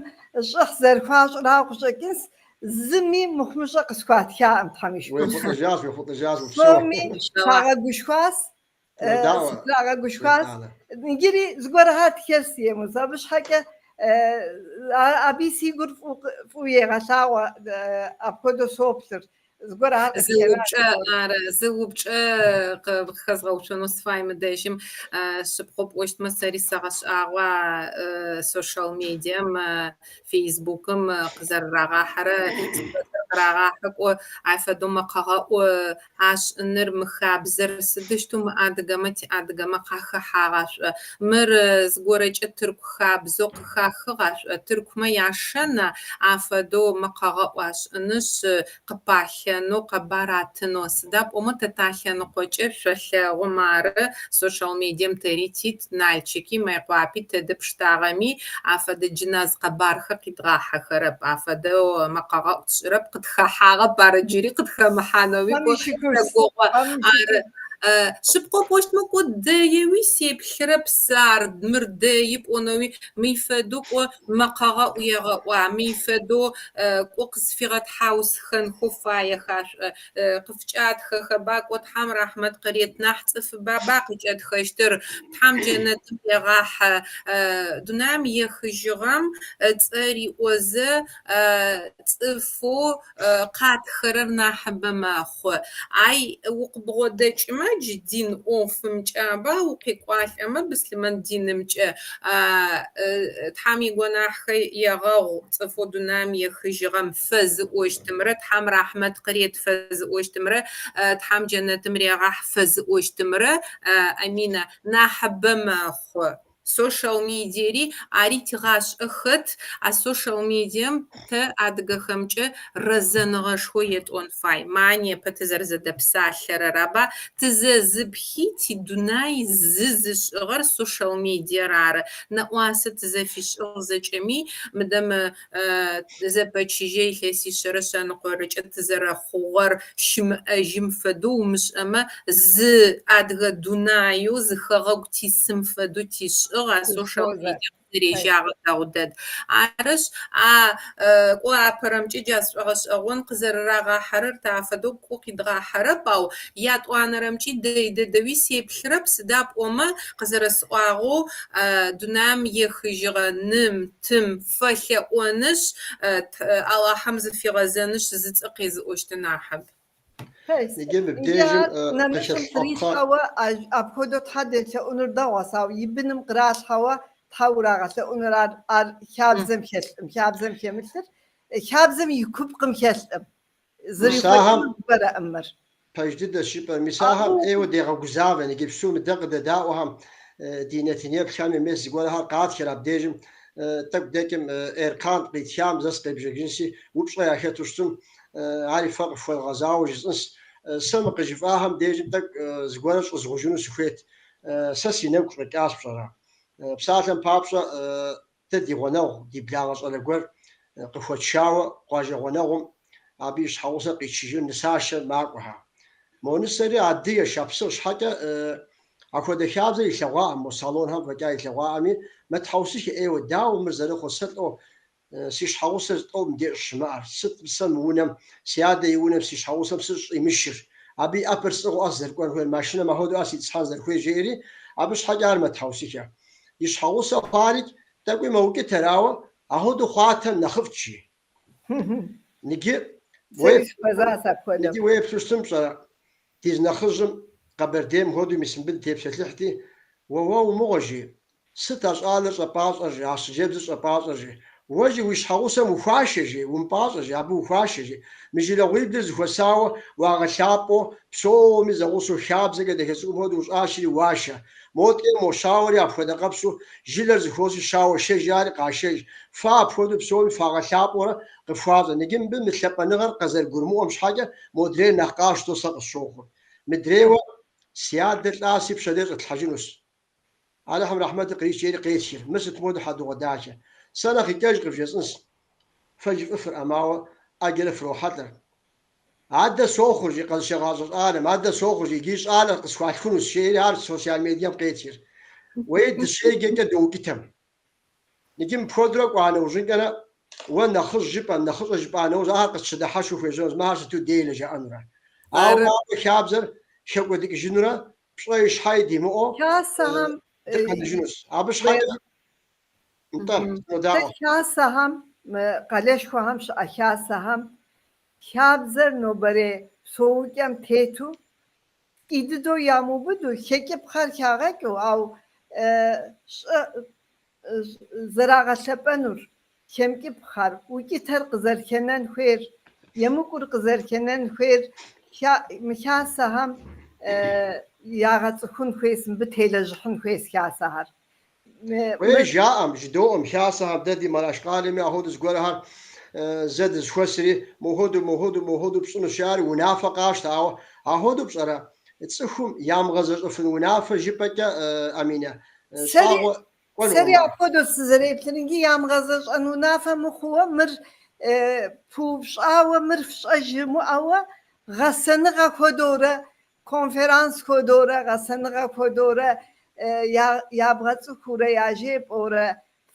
щӏыхь зэрыхуащӏырауэ къыщӏэкӏынщ, зыми мыхъумыщӏэ къысхуатхаӏым Тхьэм и шыкуркӏэ. Уехъулӏэжащ, уехъулӏэжащ, упсэу. Псоми сагъэгушхуащ, Уедаӏуэ, сытрагъэгушхуащ. Светланэ. Иджыри зыгуэрхэр тхэрс емус. Абы щхьэкӏэ абы си гур фӏыуэ егъэлъагъуэ, апхуэдэу соплъыр. Зыгуэрхэр Зы къытхэнащ. упчӏэ, ары, зы упчӏэ къыхэзгъэуцонэу сыфай мыдэжьым. Шъыпкъэу пӏощтмэ, сэри сэгъэшӏагъо социал медием, Фейсбукым къызэрэрагъахьэрэ сурэтхэр къырагъахьэ кӏо ай фэдэу мэкъэгъэӏу ашӏыныр, мы хабзэр сыдыщтэу мы адыгэмэ тиадыгэмэ къахэхьагъа шӏо? Мыр зыгорэкӏэ тырку хабзэу къыхахыгъа шӏо? Тыркумэ яшэна афэдэу мэкъэгъэӏу ашӏынышъ, къыпалъэнэу, къэбар атынэу? Сыда пӏомэ тэ талъэныкъокӏэ шъолъэгъу мары социал медием тэри тит, Налчыки, Мыекъуапи тэдэ пштагъэми, афэдэ джыназ къэбархэр къидгъахьэхэрэп, афэдэу мэкъэгъэӏу тшӏырэп, къытхэхьагъэп ары джыри къытхэмыхьанэуи Тхьэм кӏо и шыкурщ, тэгугъэ. Тхьэм и Ары шыкур. Шъыпкъэу пӏощтмэ, кӏо дэеуи сеплъырэп сэ ар, мыр дэи пӏонэуи, мый фэдэу кӏо мэкъэгъэӏу егъэӏуа, мый фэдэу кӏо къызфигъэтхьаусхэнхэу фаеха шӏо, къыфкӏатхэхэба, кӏо Тхьэм рахьмэт къырет, нахь цӏыфыба ба къыкӏэтхэщтыр, Тхьэм джэнэтым регъахьэ. Дунаим ехыжьыгъэм ыцӏэ риӏозэ, цӏыфэу къатхэрэр нахьыбэ мэхъу. Ай укъыбгъодэкӏымэ, джы дин ӏофымкӏэ аба укъекӏуалӏэмэ быслъымэн динымкӏэ, Тхьэм игонахьхэр егъэгъу цӏыфэу дунаим ехыжьыгъэм фэзыӏощтымрэ, Тхьэм рахьмэт къырет фэзыӏощтымрэ, Тхьэм джэнэтым регъахь фэзыӏощтымрэ, Амина, нахьыбэ мэхъу. Социал медиери ари тигъашӏэ хэт, а социал медием тэ адыгэхэмкӏэ рэзэныгъэшхо етӏон фай. Ма непэ тызэрэзэдэпсалъэрэр аба, тызэзыпхи тидунай зы зышӏыгъэр социал медиер ары. Нэӏуасэ тызэфишӏыгъ зэкӏэми, мыдэ мы зэпэчыжьэ илъэсишъэрэ шъэныкъорэкӏэ тызэрэхъугъэр щымыӏэжьым фэдэу умышӏэмэ, зы адыгэ дунаеу, зы хэгъэгу тисым фэдэу тишӏыгъ, а социал медием къызэрежьагъэр дэгъу дэд. Арышъ, а кӏо апэрэмкӏэ джа сшӏогъэшӏэгъон къызэрэрагъахьэрэр тэ афэдэу кӏо къидгъахьэрэп, ау ятӏуанэрэмкӏи дэй дэдэуи сеплъырэп, сыда пӏомэ къызэрэсӏуагъэу дунаим ехыжьыгъэ ным, тым фэлъэӏонышъ, Алахьым зыфигъэзэнышъ зыцӏэ къезыӏощтыр нахьыб. Иджы Иджы мыбдежым ар нэмыщӏым къыхэлъхьэпхъэ. кърилъхьэуэ апхуэдэу Тхьэ делъэӏунур дэгъуэщ, ауэ и быным къралъхьэуэ Тхьэ урагъэлъэӏунур ар ар хабзэм хэлъкъым, хабзэм хэмылъыр, хабзэм и купкъым хэлъкъым. Мис ахэм Зэрихъуэкӏыну зыгуэрэӏым мыр. Пэж дыдэщ жыпӏэр. Мис ахэм Абы ӏейуэ дегъэгузавэ. Иджыпсту мы дэ къыдэдаӏуэхэм, ди нэтынеплъхэми мес зыгуэрхэр къатхэр абдежым тӏэкӏу дэкӏым Эркан къитхам зэ сыкъебжэкӏынси, упщӏэ яхэту щытым. Ари фэ къыфхуэзгъэзауэ жысӏынс. Сэ мы къыжыфӏахэм дежым тӏэкӏу зыгуэрэ щӏызгъужыну сыхуейт. Сэ си нэгу щӏэкӏащ, пщӏэрэ. Псалъэм папщӏэ, дэ ди гъунэгъу, ди благъэ щӏалэ гуэр къыхуэтшауэ къуажэ гъунэгъум абы и щхьэгъусэр къичыжыну нысашэ макӏуэхэ. Мо нысэри адыгэ шапсыгъ щхьэкӏэ апхуэдэ хабзэр илъэгъуаӏым, мо салонхэм фӏэкӏа илъэгъуаӏыми, мэтхьэусыхэ ӏейуэ, дауэ мыр зэрыхъур, сэ лӏо си щхьэгъусэр лӏо мыбдеж щӏыщымыӏэр, сыт сэ мы унэм, си адэ и унэм си щхьэгъусэм сыщӏимышыр, абы и ӏэпэр сӏыгъыу ӏэ сызэрыкӏуэн хуейр, машинэм апхуэдэу ӏэ ситӏысхьэн зэрыхуейр жеӏэри, абы щхьэкӏэ ар мэтхьэусыхэ. И щхьэгъусэ хъуарикӏ тӏэкӏуи мэукӏытэр, ауэ ахуэдэу хъуатэм нэхъыфӏт, жи. Ныджы Сэри сыхуэзащ апхуэдэм. Ныджы уеплъу щытым пщӏэрэ, ди зы нэхъыжьым Къэбэрдейм хуэдэу мис мыбы дытепсэлъыхьти, уэ уэ умыгъуэ, жи, сыт а щӏалэр щӏэпӏащӏэр, жи, а хъыджэбзыр щӏэпӏащӏэр, жи. Уэ, жи, уи щхьэгъусэм ухуашэ, жи, умыпӏащӏэ, жи, абы ухуашэ, жи. Мы жылэгъуиблыр зэхуэсауэ уагъэлъапӏэу, псоми зэгъусэу хабзэкӏэ дахэ цӏыкӏум хуэдэу ущӏашэри уашэ. Моткӏэ мо щауэри апхуэдэ къэпсу жылэр зэхуоси щауэ шэж жари къашэж. Фэ апхуэдэу псоми фагъэлъапӏэурэ къыфхуащӏэ. Ныджы мыбы мы лъапӏэныгъэр къызэрыгурымыӏуэм щхьэкӏэ модрейр нэхъ къащтэу сэ къысщохъур. Мыдрейуэ, си адэр лӏаси пщэдей щӏэтлъхьэжынущ. Алыхьым рэхьмэтыр кърит жери къетхыр. Мыр сыт модэу хьэдыгъуэдахэ. Сэ нэхъ икӏэж къывжесӏынщ. Фэ жыфӏыфырӏым, ауэ ӏэджэрэ фрохьэлӏэр. Адэ сохъур, жи къэзышагъащӏэ щӏалэм, адэ сохъур, жи, иджы щӏалэ къысхуалъхунущ, жери ар социал медием къетхыр. Уей, дыщеджэкӏэ доукӏытэм. Иджы мыпхуэдэурэ кӏуа нэужьынкӏэрэ, уэ нэхъыжь жыпӏэм, нэхъыщӏэ жыпӏа нэужь, ахэр къытщыдыхьэшхыу хуежьэнущ, мыхэр сыту делэ жаӏэнурэ. Ауэ ауэ хабзэр хэкӏуэдыкӏыжынурэ, пщӏэи щхьэи димыӏэу Хасэхэм дыкъэнэжынущ. Абы щхьэкӏэ, нтӏэ, сынодаӏуэ. Хасэхэм, мы къалэшхуэхэм щыӏэ хасэхэм хабзэр нобэрей псэукӏэм тету ткӏий дыдэу ямыубыду, хэкӏыпхъэр хагъэкӏыу, ауэ зэрагъэлъэпӏэнур, хэмыкӏыпхъэр, укӏытэр къызэрыхэнэн хуейр, емыкӏур къызэрыхэнэн хуейр мы хасэхэм ягъэцӏыхун хуейс, мыбы телэжьыхьын хуейс хасэхэр. Уей, жаӏэм, жыдоӏэм, хасэхэм дэ ди Мараш къалэми ахуэдэу зыгуэрхэр зэ дызэхуэсри, мохуэдэу, мохуэдэу, мохуэдэу пщӏынущ жари унафэ къащтэ, ауэ ахуэдэу пщӏэрэ, цӏыхум ямыгъэзэщӏэфын унафэ жыпӏэкӏэ, Аминэ, щӏагъуэ Сэри апхуэдэу сызэреплъыр, иджы ямыгъэзэщӏэн унафэ мыхъууэ, мыр пыупщӏауэ, мыр фщӏэ жымыӏэуэ, гъэсэныгъэ хуэдэурэ, конферанс хуэдэурэ, гъэсэныгъэ хуэдэурэ, ябгъэцӏыхуурэ, яжепӏэурэ,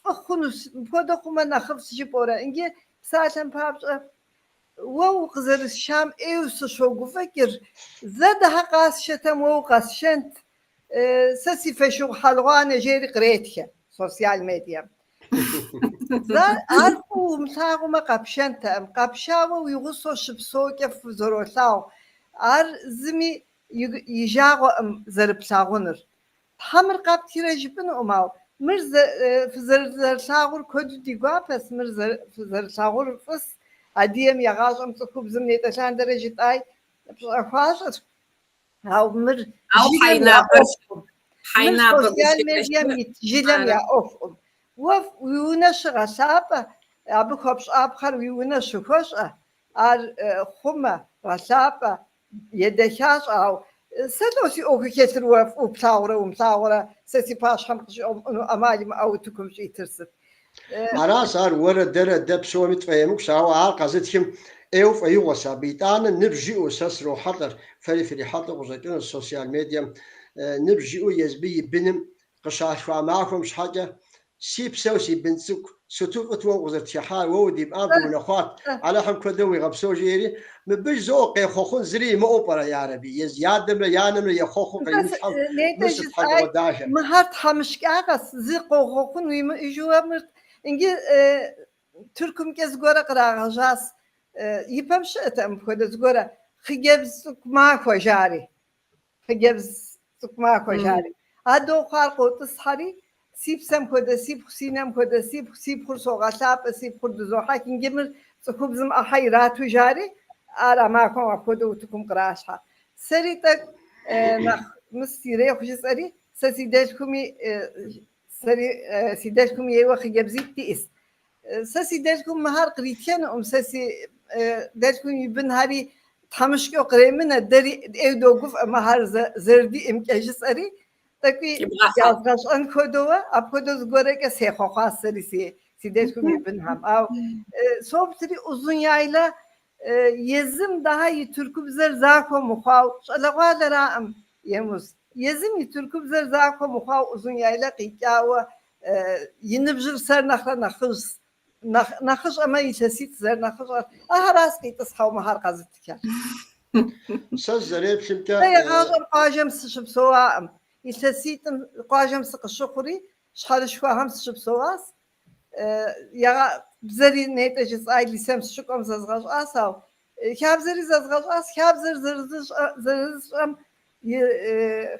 фӏы хъунущ, мыпхуэдэ хъумэ нэхъыфӏщ жыпӏэурэ. Иджы псалъэм папщӏэ, уэ укъызэрысшам ӏейуэ сыщогуфӏыкӏыр, зэ дыхьэ къасшэтэм уэ укъэсшэнт, Сэ си фошыгъу хьэлгъуанэ жери къретхэ социал медием. Зэ ар фӏыуэ умылъагъумэ къэпшэнтэкъым. Къэпшауэ уи гъусэу щыпсэукӏэ фызэролъагъу. Ар зыми и жагъуэкъым зэрыплъагъунур. Тхьэ мыр къэптхрэ жыпӏэнукъым, ауэ мыр фызэрызэрылъагъур куэду ди гуапэс, мыр фызэрылъагъур фӏыс. Адыгэм я гъащӏэм цӏыхубзым нетӏэ лъандэрэ жытӏай пщӏэ хуащӏыр. Ауэ мыр Ауэ жылэм я хьайнапэр ӏуэхукъым. Мыр хьайнапэ социал гущэкӏэ медием ит жылэм я ӏуэхукъым. Уэ уи унэ щыгъэлъапӏэ, абы хуэпщӏапхъэр уи унэ щыхуэщӏэ, ар хъумэ, гъэлъапӏэ, едэхащӏэ. Ауэ сэ лӏо си ӏуэху хэлъыр уэ фӏыуэ плъагъурэ умылъагъурэ, сэ си пащхьэм къыщӏомыӏуну ӏэмал имыӏэу утыкум щӏитыр сыт? Аращ ар уэрэ дэрэ дэ псоми тфӏэемыкӏущ, ауэ ар къэзытхым ӏейуэ фӏэигъуэщ абы. Итӏанэ ныбжь иӏэу сэ срохьэлӏэр, фэри фрихьэлӏэу къыщӏэкӏынущ социал медием, ныбжь иӏэу езбы и быным къыщалъхуа махуэм щхьэкӏэ, Си псэу, си бын цӏыкӏу, сыту фӏыт уэ укъызэрытхыхьар, уэ удимыӏам дыунэхъуат, Алыхьым куэдрэ уигъэпсэу, жиӏэри, мыбы жызоӏэ къехъуэхъун зыри имыӏэу пӏэрэ, ярэби, езы и адэмрэ и анэмрэ ехъуэхъуу къримылъхьэу, Нетӏэ мыр сыт жысӏай, хьэдыгъуэдахэ. мыхэр тхьэмыщкӏагъэс, зы къохъуэхъун уимыӏэжу мыр иджы Тыркумкӏэ зыгуэрэ кърагъэжьас, ипэм щыӏэтэкъым мыпхуэдэ зыгуэрэ, хъыджэбз цӏыкӏу махуэ жари. Хъыджэбз цӏыкӏу махуэ жари. Адэу хъуар къотӏысхьэри, си псэм хуэдэ сипхъу, си нэм хуэдэ сипхъу, си пхъур согъэлъапӏэ, си пхъур дызохьэх, иджы мыр цӏыхубзым ӏыхьэ ирату жари, ар а махуэм апхуэдэу утыкум къралъхьэ. Сэри тӏэкӏу нэхъ мыс ирехъу жысӏэри, сэ си дэлъхуми, сэри си дэлъхум ейуэ хъыджэбзитӏ диӏэс. Сэ си дэлъхум мыхэр къритхэнукъым, сэ си. дэлъхум и бынхэри тхьэмыщкӏэу къремынэ, дэри ӏейуэ догуфӏэ мыхэр зэрыдиӏэмкӏэ жысӏэри, тӏэкӏуи язгъэщӏэн хуэдэуэ, апхуэдэу зыгуэрэкӏэ сехъуэхъуа сэри си дэлъхум и бынхэм. Ауэ соплъри Узун-Яйла езым дахьэ и тыркубзэр захуэ мыхъуау, щӏалэгъуалэраӏым Емуз. Езым и тыркубзэр захуэ мыхъуау Узун-Яйла къикӏауэ и ныбжьыр сэр нэхърэ нэхъыжь, нэхъыщӏэмэ илъэситӏ зэрынэхъыщӏэр, ахэращ къитӏысхьэу мыхэр къэзытхэр. Сэ сызэреплъымкӏэ. Сэ игъащӏэм къуажэм сыщыпсэуаӏым. Илъэситӏым къуажэм сыкъыщыхъури, щхьэрышхуэхэм сыщыпсэуащ. Бзэри нетӏэ жысӏай лисем сыщыкӏуэм зэзгъэщӏащ, ауэ хабзэри зэзгъэщӏащ. Хабзэр зэрызыщӏэм и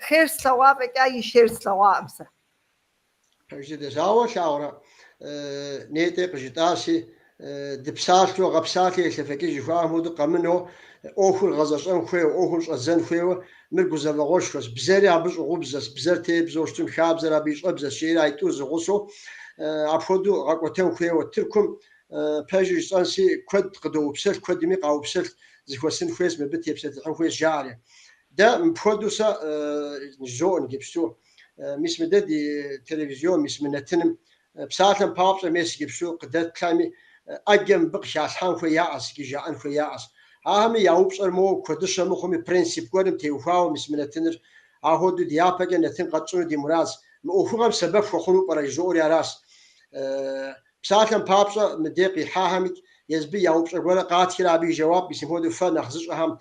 хъер слъэгъуа фӏэкӏа и шер слъэгъуаӏым сэ. Пэж дыдэщ. Ауэ лъагъурэ, нетӏэ къыжытӏащи, дыпсалъэу, гъэпсалъэ елъэфэкӏыж жыхуаӏэм хуэдэу къэмынэу, ӏуэхур гъэзэщӏэн хуейуэ, ӏуэхум щӏэдзэн хуейуэ, мыр гузэвэгъуэшхуэщ. Бзэри абы щӏыгъубзэщ, бзэр тебзэу щытым, хабзэр абы и щӏэбзэщ, жери а тӏур зэгъусэу апхуэдэу гъэкӏуэтэн хуейуэ. Тыркум пэжыр жысӏэнси, куэд къыдоупсэлъ, куэдми къаупсэлъ, зыхуэсын хуейщ, мыбы тепсэлъыхьын хуейщ, жаӏэри. Дэ мыпхуэдэу сэ жызоӏэ иджыпсту. Мис мыдэ ди телевизион, мис мы нэтыным псалъэм папщӏэ мес иджыпсту къыдэплъхэми ӏэджэ мыбы къыхалъхьэн хуей яӏэщ икӏи жаӏэн хуей яӏэщ. Ахэми я упщӏэр моуэ куэдыщэ мыхъуми принцип гуэрым теухуауэ мис мы нэтыныр ахуэдэу дяпэкӏэ нэтын къэтщӏыну ди мурадщ. Мы ӏуэхугъэм сэбэп хуэхъуну пӏэрэ жызоӏэри аращ. Псалъэм папщӏэ мыдей къихьахэмикӏ езбы я упщӏэ гуэрэ къатхрэ абы и жэуап мис мыпхуэдэу фэ нэхъ зыщӏэхэм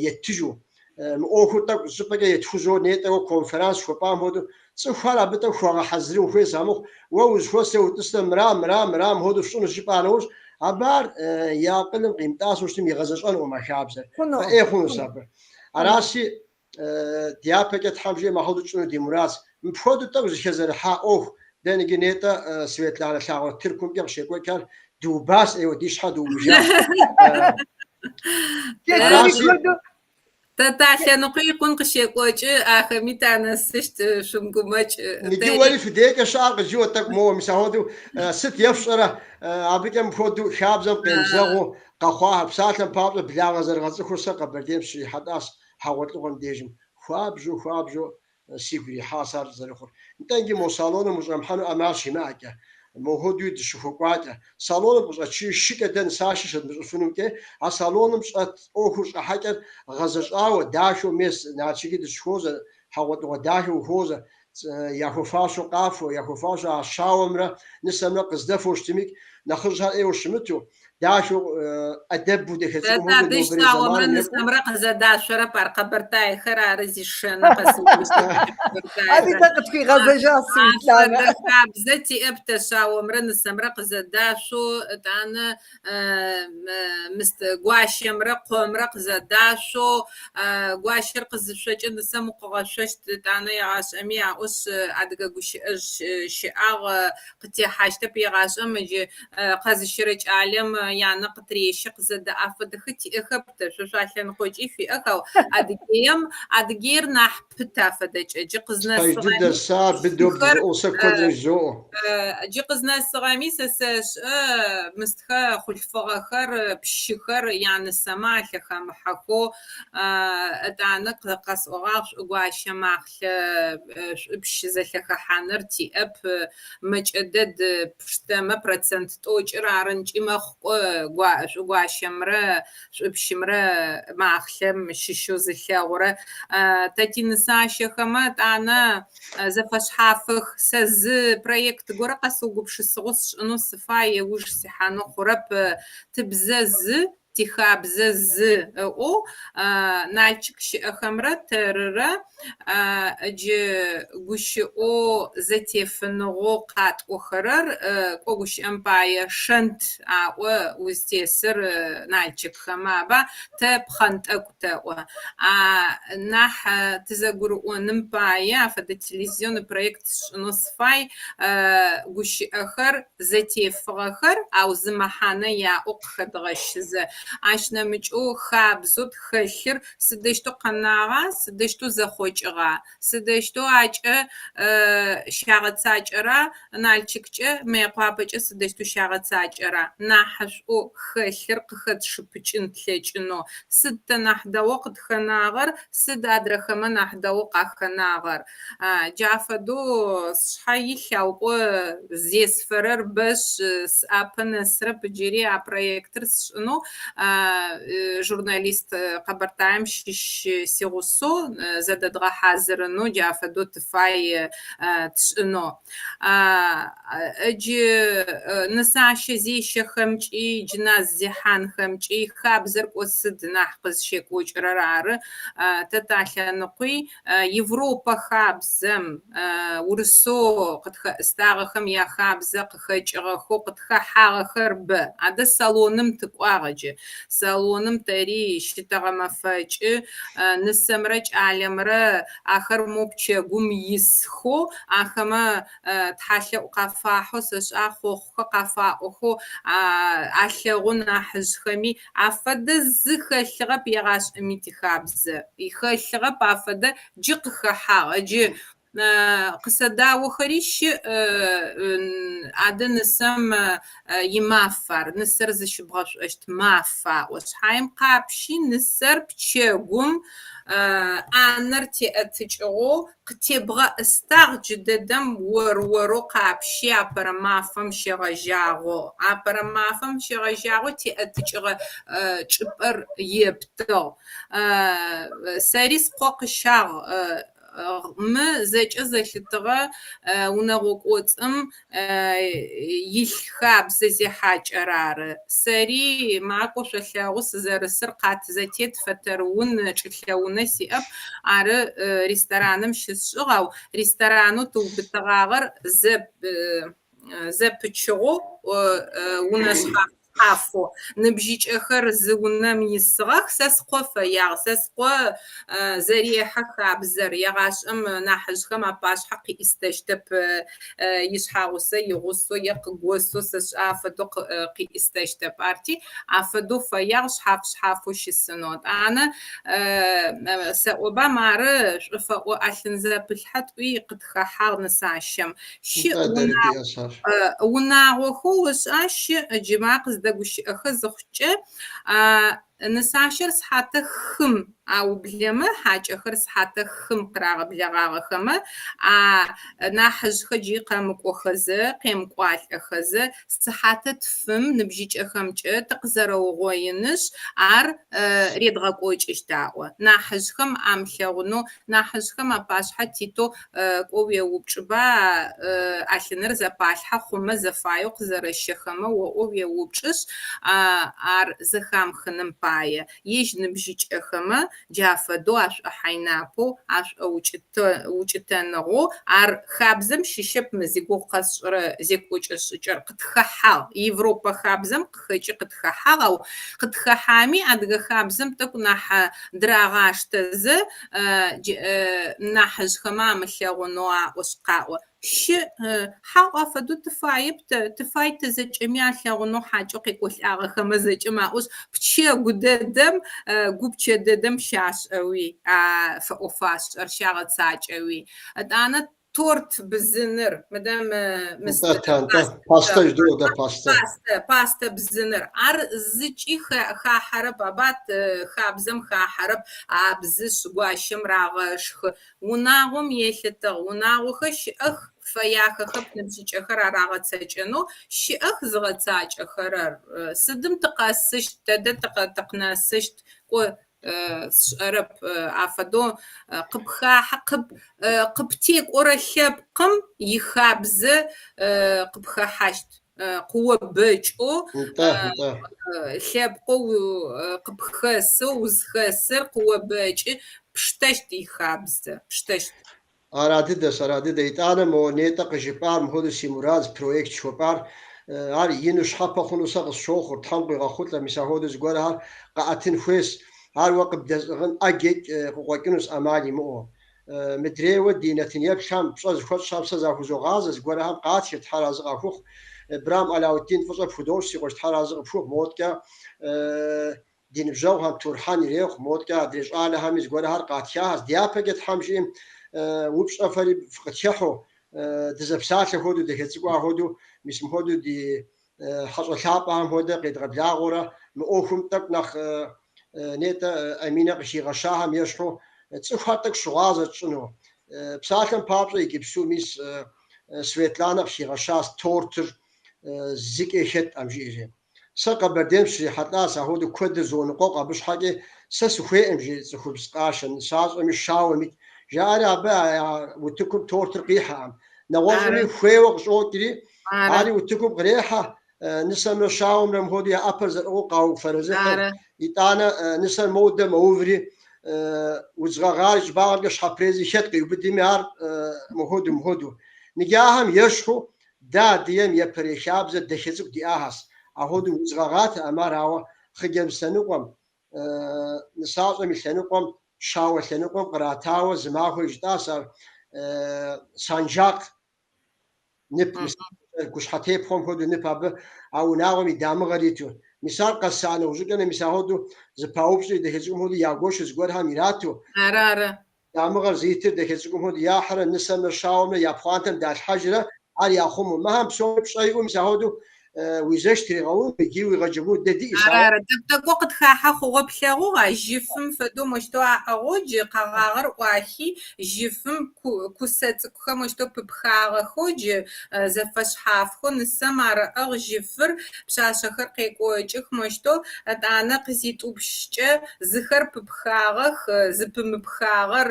еттыжу. Мы ӏуэхур тӏэкӏу щӏыпӏэкӏэ етхужьэу нетӏэуэ конферанс жыхуэпӏам хуэдэу цӏыхухэр абы тӏэкӏу хуэгъэхьэзырын хуейщ амыхъу уэ узыхуэсрэ утӏысрэ мыра, мыра, мыра мыхуэдэу фщӏынущ жыпӏа нэужь, абы ар и акъылым къимытӏасэу щытым игъэзэщӏэнукъым а хабзэр. Фӏэӏей хъунущ абы. Аращи, дяпэкӏэ Тхьэм жиӏэмэ ахуэдэу тщӏыну ди мурадщ. Мыпхуэдэу тӏэкӏу зэхэзэрыхьа ӏуэху дэ иджы нетӏэ Светланэ лъагъуэ Тыркумкӏэ къыщекӏуэкӏар дыубащ ӏейуэ, ди щхьэ дыубыжащ. Аращи, Тэ талъэныкъуи икъун къыщекӏуэкӏы, ахэми танэсыщт, шъумыгумэкӏ. Иджы уэри фыдейкӏэ щыӏэр къыджыӏэ тӏэкӏу моуэ, мис ахуэдэу сыт ефщӏэрэ, абыкӏэ мыпхуэдэу хабзэм къемызэгъыу къэхъуахэр, псалъэм папщӏэ благъэ зэрыгъэцӏыхур сэ Къэбэрдейм сыщрихьэлӏащ хьэгъуэлӏыгъуэм дежым. Хуабжьу, хуабжьу сигу ирихьащ ар зэрыхъур. Нтӏэ иджы мо салоным ущӏэмыхьэну ӏэмал щимыӏэкӏэ, мохуэдэуи дыщыхуэкӏуакӏэ, салоным къыщӏэтшыжи шыкӏэ дэ нысашэ щыдмыщӏыфынумкӏэ, а салоным щӏэт ӏуэхур щӏыхьэкӏэр гъэзэщӏауэ, дахэу мес Налшыки дыщыхуозэ, хьэгъуэлӏыгъуэ дахэ ухуозэ, яхуэфащэу къафэу, яхуэфащэу а щауэмрэ нысэмрэ къыздэфэу щытымикӏ, нэхъыжьхэр ӏейуэ щымыту, дахэу ӏэдэбу дахэ Тэ цӏыкӏум хуэдэу тадэжь нобэрей шъаомрэ зэманым екӏуу. нысэмрэ къызэдашъорэп, ар къэбэртаехэр ары зишэны къэсыубыщтыр Ари къэбэртаехэр. дэ къытхуигъэзэжащ Светланэ. Афэдэ хабзэ тиӏэп тэ шъаомрэ нысэмрэ къызэдашъоу, етӏанэ мыст гуащэмрэ къомрэ къызэдашъоу, гуащэр къызышъокӏэ нысэм укъыгъэшъощт, етӏанэ егъашӏэми аӏошъ адыгэ гущыӏэжъ щыӏагъ, къытехьащтэп егъашӏэм ыджы къэзыщэрэ кӏалэм янэ къытырещэ къызэдэӏа фэдэхэр тиӏэхэп тэ, шъо шъуалъэныкъокӏи шъуиӏэх, ау Адыгеем, Адыгеир нахь пыт афэдэкӏэ. Джы Пэж къызнэсыгъэми дыдэ, сэ ар быдэу пщыхэр бжызоӏэу, сэ куэдрэ жызоӏэ. Джы къызнэсыгъэми сэ сэшӏэ мыстхэ хъулъфыгъэхэр, пщыхэр янысэмэ алъэхэмыхьэхэу, етӏанэ къэсӏогъагъ шӏугуащэ махълъэ шӏупщ зэлъэхэхьаныр тиӏэп, мэкӏэ дэд пштэмэ процент тӏокӏыр арынкӏи мэхъу кӏо шӏугуащэмрэ шӏупщымрэ махълъэм щыщэу зылъэгъурэ. Тэ тинысащэхэмэ етӏанэ зэфэшъхьафых. Сэ зы проект горэ къэсыугупшысыгъэу сшӏынэу сыфай, ыуж сихьанэу хъурэп. Тыбзэ зы, тихабзэ зы ыӏоу Налчык щыӏэхэмрэ тэрырэ джы гущыӏэу зэтефыныгъэу къатӏохэрэр кӏо гущыӏэм пае шэнт аӏо узтесыр Налчыкхэмэ аба, тэ пхъэнтӏэкӏу тэӏо. А нахь тызэгурыӏоным пае афэдэ телевизионный проект сшӏынэу сыфай, гущыӏэхэр зэтефыгъэхэр, ау зы мэхьанэ яӏэу къыхэдгъэщызэ. Ащ нэмыкӏэу хабзэу тхэлъыр сыдэущтэу къэнагъа, сыдэущтэу зэхъокӏыгъа, сыдэущтэу акӏэ щагъэцакӏэра, Налчыккӏэ, Мыекъуапэкӏэ сыдэущтэу щагъэцакӏэра, нахьышӏоу хэлъыр къыхэтшыпыкӏын тлъэкӏынэу, сыд тэ нахь дэгъоу къытхэнагъэр, сыд адрэхэмэ нахь дэгъоу къахэнагъэр. Джа фэдэу сшъхьэ илъ, ау кӏо зесфэрэр бэшъ, сӏапэ нэсырэп джыри а проектыр сшӏынэу журналист Къэбэртаем щыщ сигъусэу зэдэдгъэхьазырынэу джа фэдэу тыфай тшӏынэу. Ыджы нысащэ зещэхэмкӏи, джыназ зехьанхэмкӏи хабзэр кӏо сыд нахь къызщекӏокӏырэр ары. Тэ талъэныкъуи Европэ хабзэм, урысэу къытхэӏыстагъэхэм яхабзэ къыхэкӏыгъэхэу къытхэхьагъэхэр бэ. Адэ салоным тыкӏуагъ ыджы. Салоным тэри щытэгъэмэфэкӏы, нысэмрэ кӏалэмрэ ахэр мо пчэгум исхэу, ахэмэ тхьалъэӏу къафахьэу, сэшӏа хъохъухэр къафаӏохэу алъэгъу нахьыжъхэми. Афэдэ зы хэлъыгъэп егъашӏэми тихабзэ. Хэлъыгъэп афэдэ джы къыхэхьагъ. Ыджы къысэдаохэри щыӏ, адэ нысэм имаф ар, нысэр зыщыбгъэшӏощт маф аӏо шъхьаем къапщи нысэр пчэгум ӏанэр теӏэтыкӏыгъэу къытебгъэӏыстагъ джыдэдэм ор-орэу къапщи апэрэ мафэм щегъэжьагъэу. Апэрэ мафэм щегъэжьагъэу теӏэтыкӏыгъэ чӏыпӏэр ептыгъ. Сэри скъо къыщагъ Мы зэкӏэ зэлъытыгъэ унэгъо кӏоцӏым илъ хабзэ зехьакӏэр ары. Сэри макӏо шъолъэгъу сызэрысыр къат зэтет фэтэр ун, чӏылъэ унэ сиӏэп. Ары рестораным щысшӏыгъ, ау ресторанэу тыубытыгъагъэр зэпычыгъэу унэ шъхьаф шъхьафэу. Ныбжьыкӏэхэр зы унэм исыгъэх, сэ скъо фэягъ, сэ скъо зэрехьэ хабзэр, егъашӏэм нахьыжъхэм апашъхьэ къиӏистэщтэп ишъхьагъусэ игъусэу е къыгосэу сэшӏэ афэдэу къиӏистэщтэп. Арти, афэдэу фэягъ шъхьаф-шъхьафэу щысынэу. Етӏанэ сэӏоба, мары шӏуфэӏо ӏэлъын зэпылъхьэ тӏуи къытхэхьагъ нысащэм. Щыӏ унагъохэу ышӏа щыӏ джы ма къыздэгущыӏэхэ зыхъукӏэ, нысащэр сыхьатэ хым аублэмэ, хьакӏэхэр сыхьатэ хым къырагъэблэгъагъэхэмэ, а нахьыжъхэр джыри къэмыкӏохэзэ, къемыкӏуалӏэхэзэ, сыхьатэ тфым ныбжьыкӏэхэмкӏэ тыкъызэрэугъоинышъ, ар редгъэкӏокӏыщт аӏо. Нахьыжъхэм амылъэгъунэу, нахьыжъхэм апашъхьэ титэу Кӏо уеупчӏыба, ӏэлъыныр зэпалъхьэ хъумэ, зэфаеу къызэрэщэхэмэ оӏо уеупчӏышъ, ар зэхамыхыным пае. Ежь ныбжьыкӏэхэмэ джа фэдэу ашӏохьайнапэу, ашӏоукӏытэныгъэу, ар хабзэм щыщэп мы зигугъу къэсшӏырэ зекӏокӏэ-шӏыкӏэр, къытхэхьагъ. Европэ хабзэм къыхэкӏи къытхэхьагъ, ау къытхэхьами адыгэ хабзэм тӏэкӏу нахь дырагъаштэзэ, нахьыжъхэмэ амылъэгъунэу аӏошъ къаӏо. Щыӏ, хьау афэдэу тыфаеп тэ, тыфай тэ зэкӏэми алъэгъунэу хьакӏэу къекӏолӏагъэхэмэ зэкӏэм аӏошъ, пчэгу дэдэм, гупчэ дэдэм щашӏэуи, а фэӏо-фашӏэр щагъэцакӏэуи. Етӏанэ торт бзыныр, мыдэ мы Пастэ жыдоӏэ дэ пастэ. Пастэ, пастэ бзыныр. Ар зыкӏи хахьэрэп, абат хабзэм хахьэрэп, абзышъ, гуащэм рагъэшхы. Унагъом елъытыгъ. Унагъохэр щыӏэх, фэяхэхэп ныбжьыкӏэхэр арагъэцэкӏэнэу, щыӏэх зыгъэцакӏэхэрэр. Сыдым тыкъэсыщт, тэдэ тыкъынэсыщт, кӏо сшӏэрэп афэдэу къыпхахьэ, къыптекӏорэ лъэпкъым ихабзэ къыпхэхьащт, къыобэкӏэу лъэпкъэу къыпхэсэу узхэсыр къыобэкӏы, пштэщт ихабзэ, пштэщт. Ара дыдэщ, ара дыдэ. Итӏанэ мо нетӏэ къыжыпӏар, мыпхуэдэу си мурад проект жыхуэпӏар, ар ину щхьэпэ хъуну сэ къысщохъур, Тхьэм къуигъэхъулӏэ, мис ахуэдэу зыгуэрхэр къэӏэтын хуейщ. Ар уэ къыбдэзӏыгъын ӏэджэкӏ къыкъуэкӏынущ ӏэмал имыӏэу. Мыдрейуэ ди нэтын еплъхэм пщӏэ зыхуэтщӏхэм сэ захузогъазэ, зыгуэрхэм къатхыр, Тхьэр арэзы къахухъу. Брам Алауддин фӏыщӏэ пхудощӏ, си къуэш, Тхьэр арэзы къыпхухъу, модкӏэ ди ныбжьэгъухэм Турхьэн ирехъу, модкӏэ адрей щӏалэхэми зыгуэрхэр къатхахэщ. Дяпэкӏэ Тхьэм жиӏэм упщӏэ фэри фыкъытхыхьэу, дызэпсалъэ хуэдэу, дахэ цӏыкӏуа хуэдэу, мис мыпхуэдэу ди хьэщӏэ лъапӏэхэм хуэдэ къедгъэблагъэурэ мы ӏуэхум тӏэкӏу нэхъ нетӏэ Аминэ къыхигъэщахэм ещхьу цӏыхухэр тӏэкӏу щыгъуазэ тщӏыну. Псалъэм папщӏэ иджыпсту мис Светланэ къыхигъэщащ тортыр зыкӏи хэткъым жиӏэри. Сэ Къэбэрдейм срихьэлӏащ, апхуэдэу куэдыр зоныкъуэкъу абы щхьэкӏи сэ сыхуейкъым, жи цӏыхубз къашэ, нысащӏэми щауэмикӏ. Жаӏэри абы я утыкум тортыр къихьэкъым. Нэгъуэщӏми хуейуэ къыщӏокӏри, ари утыкум кърехьэ, нысэмрэ щауэмрэ мыпхуэдэу я ӏэпэр зэрыӏыгъыу къауфэрэзыхьыр. Итӏанэ нысэр модэ мэуври, удз гъэгъар и щӏыбагъымкӏэ щхьэпрезри хэт къиубыдми ар мыхуэдэу, мыхуэдэу. Ныджы ахэм ещхьу Дэ адыгэм япэрей хабзэ дахэ цӏыкӏу диӏахэщ. Апхуэдэу удз гъэгъатэкъым ар, ауэ хъыджэбз лъэныкъуэм, нысащӏэм и лъэныкъуэм, щауэ лъэныкъуэм къратауэ зы махуэ жытӏащ ар санжакъ нып, мис гущхьэтепхъуэм хуэдэу нып абы а унагъуэм и дамыгъэр иту. Мис ар къэса нэужьыкӏэ мис апхуэдэу зэпаупщӏри дахэ цӏыкӏум хуэдэу ягуэшу зыгуэрхэм ирату. Ары, ары. Дамыгъэр зитыр дахэ цӏыкӏум хуэдэу яхьрэ нысэмрэ щауэмрэ я пхъуантэм далъхьэжрэ ар яхъумэу. Мыхэм псоми пщӏэ иӏэу мис апхуэдэу уи зэш тригъэуну икӏи уигъэджэгуну дэ диӏэщ. Ары, ары. Тӏэкӏу-тӏэкӏоу къытхахьэ хъугъэ плъэгъугъа, жьыфым фэдэу мощтэу аӏыгъэу джы къэгъагъэр ӏуахи, жьыфым кусэ цӏыкӏухэр мощтэу пыпхагъэхэу джы зэфэшъхьафхэу нысэм ар ыӏыгъ жьыфыр, пшъашъэхэр къекӏокӏых мощтэу, етӏанэ къызитӏупщкӏэ зыхэр пыпхагъэх, зыпымыпхагъэр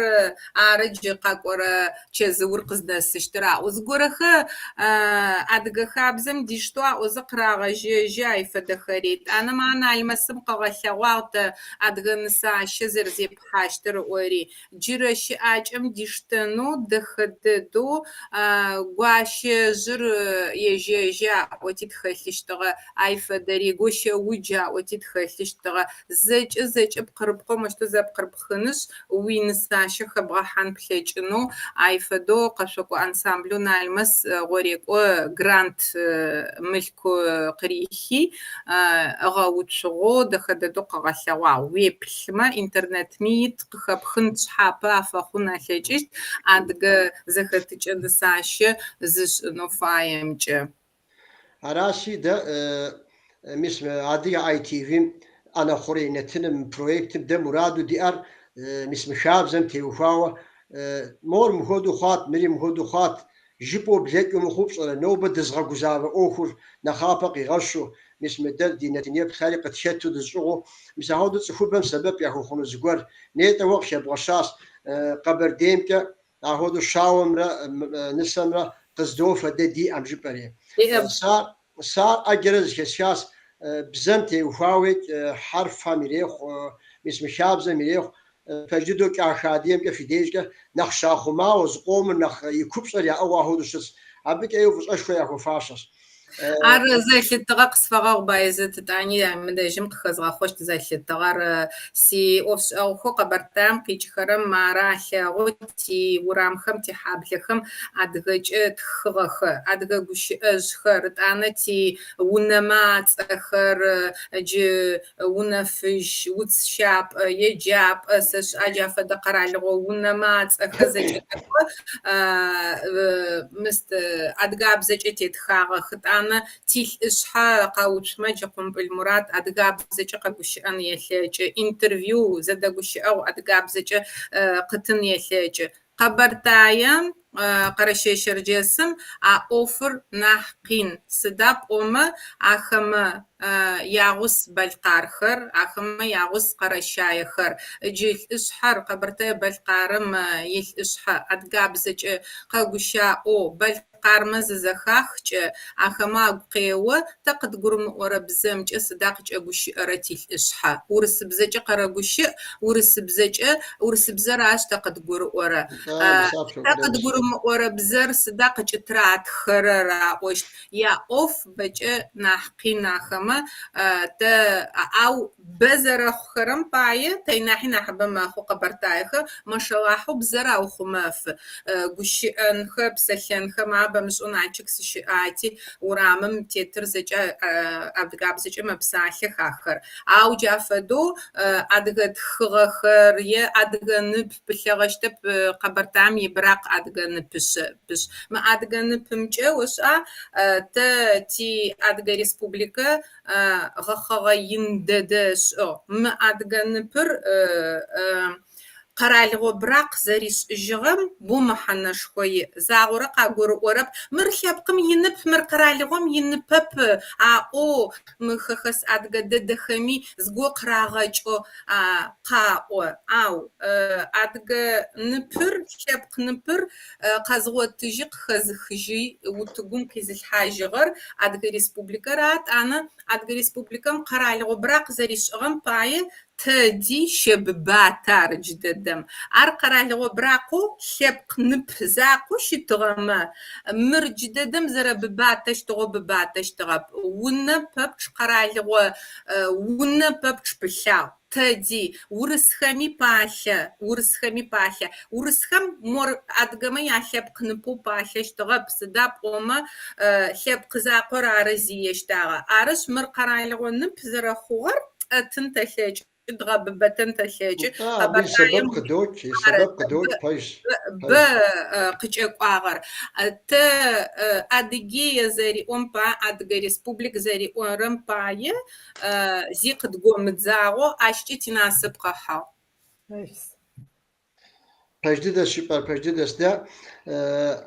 ары джы къэкӏорэ чэзыур къызнэсыщтыр аӏо. Зыгорэхэ адыгэ хабзэм диштэу аӏозэ къырагъэжьэжьы ай фэдэхэри. Етӏанэ ма Налмэсым къыгъэлъэгъуагъ тэ адыгэ нысащэ зэрызепхьащтыр ыӏори. Джырэ щыӏакӏэм диштэнэу дэхэ дэдэу гуащэжъыр ежьэжьы аӏоти тхэлъыщтыгъэ, ай фэдэри гощэудж аӏоти тхэлъыщтыгъэ. Зэкӏэ зэкӏэ пкъырыпкъэу мощтэу зэпкъырыпхынышъ, уинысащэ хэбгъэхьан плъэкӏынэу, ай фэдэу къэшъокӏо ансамблэу Налмэс гъорекӏо грант мылъку къырихи, ыгъэуцугъэу дэхэ дэдэу къыгъэлъэгъуагъ. Уеплъымэ, интернетми ит, къыхэпхын шъхьапэ афэхъун алъэкӏыщт адыгэ зэхэтыкӏэ нысащэ зышӏынэу фаемкӏэ. Аращи, дэ мис мы Адыгэ ITV-м ӏэнэ хъурей нэтыным, мы проектым дэ мураду диӏэр мис мы хабзэм теухуауэ мор мыхуэдэу хъуат, мыри мыхуэдэу хъуат, жыпӏэу блэкӏыу мыхъуу пщӏэрэ, нобэ дызгъэгузавэ ӏуэхур нэхъапэ къигъэщу, мис мы дэ ди нэтынеплъхэри къытхэту дызыщӏыгъуу, мис апхуэдэу цӏыхубэм сэбэп яхуэхъуну зыгуэр. Нетӏэ уэ къыхэбгъэщащ Къэбэрдеймкӏэ Апхуэдэу щауэмрэ нысэмрэ къыздофэ дэ диӏэм жыпӏэри. Сэ ар ӏэджэрэ зэхэсхащ, бзэм теухуауи, хьэрфхэм ирехъу, мис мы хабзэм ирехъу, пэж дыдэу кӏахэ адыгэмкӏэ фи дежкӏэ нэхъ щахъумауэ, зыкъомыр нэхъ и купщӏэр яӏыгъыу апхуэдэу щытщ. Абыкӏэ ӏейуэ фӏыщӏэшхуэ яхуэфащэщ. Ар зэлъытыгъэ къысфэгъэгъу Байзэт, етӏани мы дэжьым къыхэзгъэхъощт зэлъытыгъэр. Сиӏофшӏэгъухэу Къэбэртаем къикӏыхэрэм мары алъэгъу тиурамхэм, тихьаблэхэм адыгэкӏэ тхыгъэхэр, адыгэ гущыӏэжъхэр, етӏанэ тиунэмэ ацӏэхэр, джы унэ фыжь, уц щапӏэ, еджапӏэ, сэшӏа джа фэдэ къэралыгъо унэмэ ацӏэхэр зэкӏэлъыкӏо мыст адыгабзэкӏэ тетхагъэх. Ытӏанэ тилӏышъхьэ къэуцумэ джы Къумпӏыл Мурат адыгабзэкӏэ къэгущыӏэн елъэкӏы, интервью, зэдэгущыӏэгъу адыгабзэкӏэ къытын елъэкӏы. Къэбэртаем, Къэрэщэе-Щэрджэсым а ӏофыр нахь къин, сыда пӏомэ ахэмэ ягъус бэлъкъархэр, ахэмэ ягъус къэрэщаехэр. Джы лӏышъхьэр, Къэбэртэе-Бэлъкъарым илӏышъхьэ адыгабзэкӏэ къэгущаӏэу бэлъкъармэ зызэхахкӏэ, ахэмэ агу къео, тэ къыдгурымыӏорэ бзэмкӏэ сыда къыкӏэгущыӏэрэ тилӏышъхьэ? Урысыбзэкӏэ къэрэгущыӏ, урысыбзэкӏэ, урысыбзэр ащ тэ къыдгурыӏорэ. Тэ къыдгурымыӏорэ бзэр сыда къыкӏытратхэрэр аӏощт. Яӏоф бэкӏэ нахь къин ахэмэ, тэ ау Бэ зэрэхъухэрэм пае тэй нахьи нахьыбэ мэхъу къэбэртаехэр, машалахьэу бзэр аухъумэфы. Гущыӏэнхэ, псэлъэнхэ ма бэмышӏэу Налчык сыщыӏати, урамым тетыр зэкӏэ адыгабзэкӏэ мэпсалъэх ахэр. Ау джа фэдэу адыгэ тхыгъэхэр е адыгэ нып пылъэгъэщтэп Къэбэртаем ибыракъ адыгэ ныпышъ. Мы адыгэ ныпымкӏэ, ошӏа, тэ ти Адыгэ Республикэ гъэхъэгъэ ин дэдэ ышӏыгъ. Мы адыгэ ныпыр къэралыгъо быракъ зэришӏыжьыгъэм бо мэхьанэшхо иӏ. Загъорэ къагурыӏорэп, мыр лъэпкъым инып, мыр къэралыгъом иныпэп аӏоу мы хэхэс адыгэ дэдэхэми зыгоу къырагъэкӏэу къаӏо. Ау адыгэ ныпыр, лъэпкъ ныпыр къэзыгъотыжьи къыхэзыхыжьи утыгум къизылъхьажьыгъэр Адыгэ Республикэр атӏанэ Адыгэ Республикэм къэралыгъо быракъ зэришӏыгъэм пае тэди щэбыбатэ ар джыдэдэм. Ар къэралыгъо быракъэу лъэпкъ нып закъоу щытыгъэмэ, мыр джыдэдэм зэрэбыбатэщтыгъэу быбатэщтыгъэп. Унэ пэпчъ къэралыгъо унэ пэпчъ пылъагъ. Тэди, урысхэми палъэ, урысхэми палъэ. Урысхэм мор адыгэмэ ялъэпкъ ныпэу палъэщтыгъэп, сыда пӏомэ лъэпкъ закъор ары зиещтагъэ. Арышъ, мыр къэралыгъо нып зэрэхъугъэр тӏэтын тэлъэкӏы, дгъэбыбэтэн тэлъэкӏы. Нтӏэ, абы и сэбэп Къэбэртаем къыдокӏ, и ары сэбэп къыдокӏ, пэжщ, бэ пэжщ. къыкӏэкӏуагъэр. Тэ Адыгея зэриӏом па, Адыгэ Республик зэриӏорэм пае зи къыдгомыдзагъэу ащкӏэ тинасып къыхьыгъ. Пэж дыдэщ жыпӏэр, пэж дыдэщ. Дэ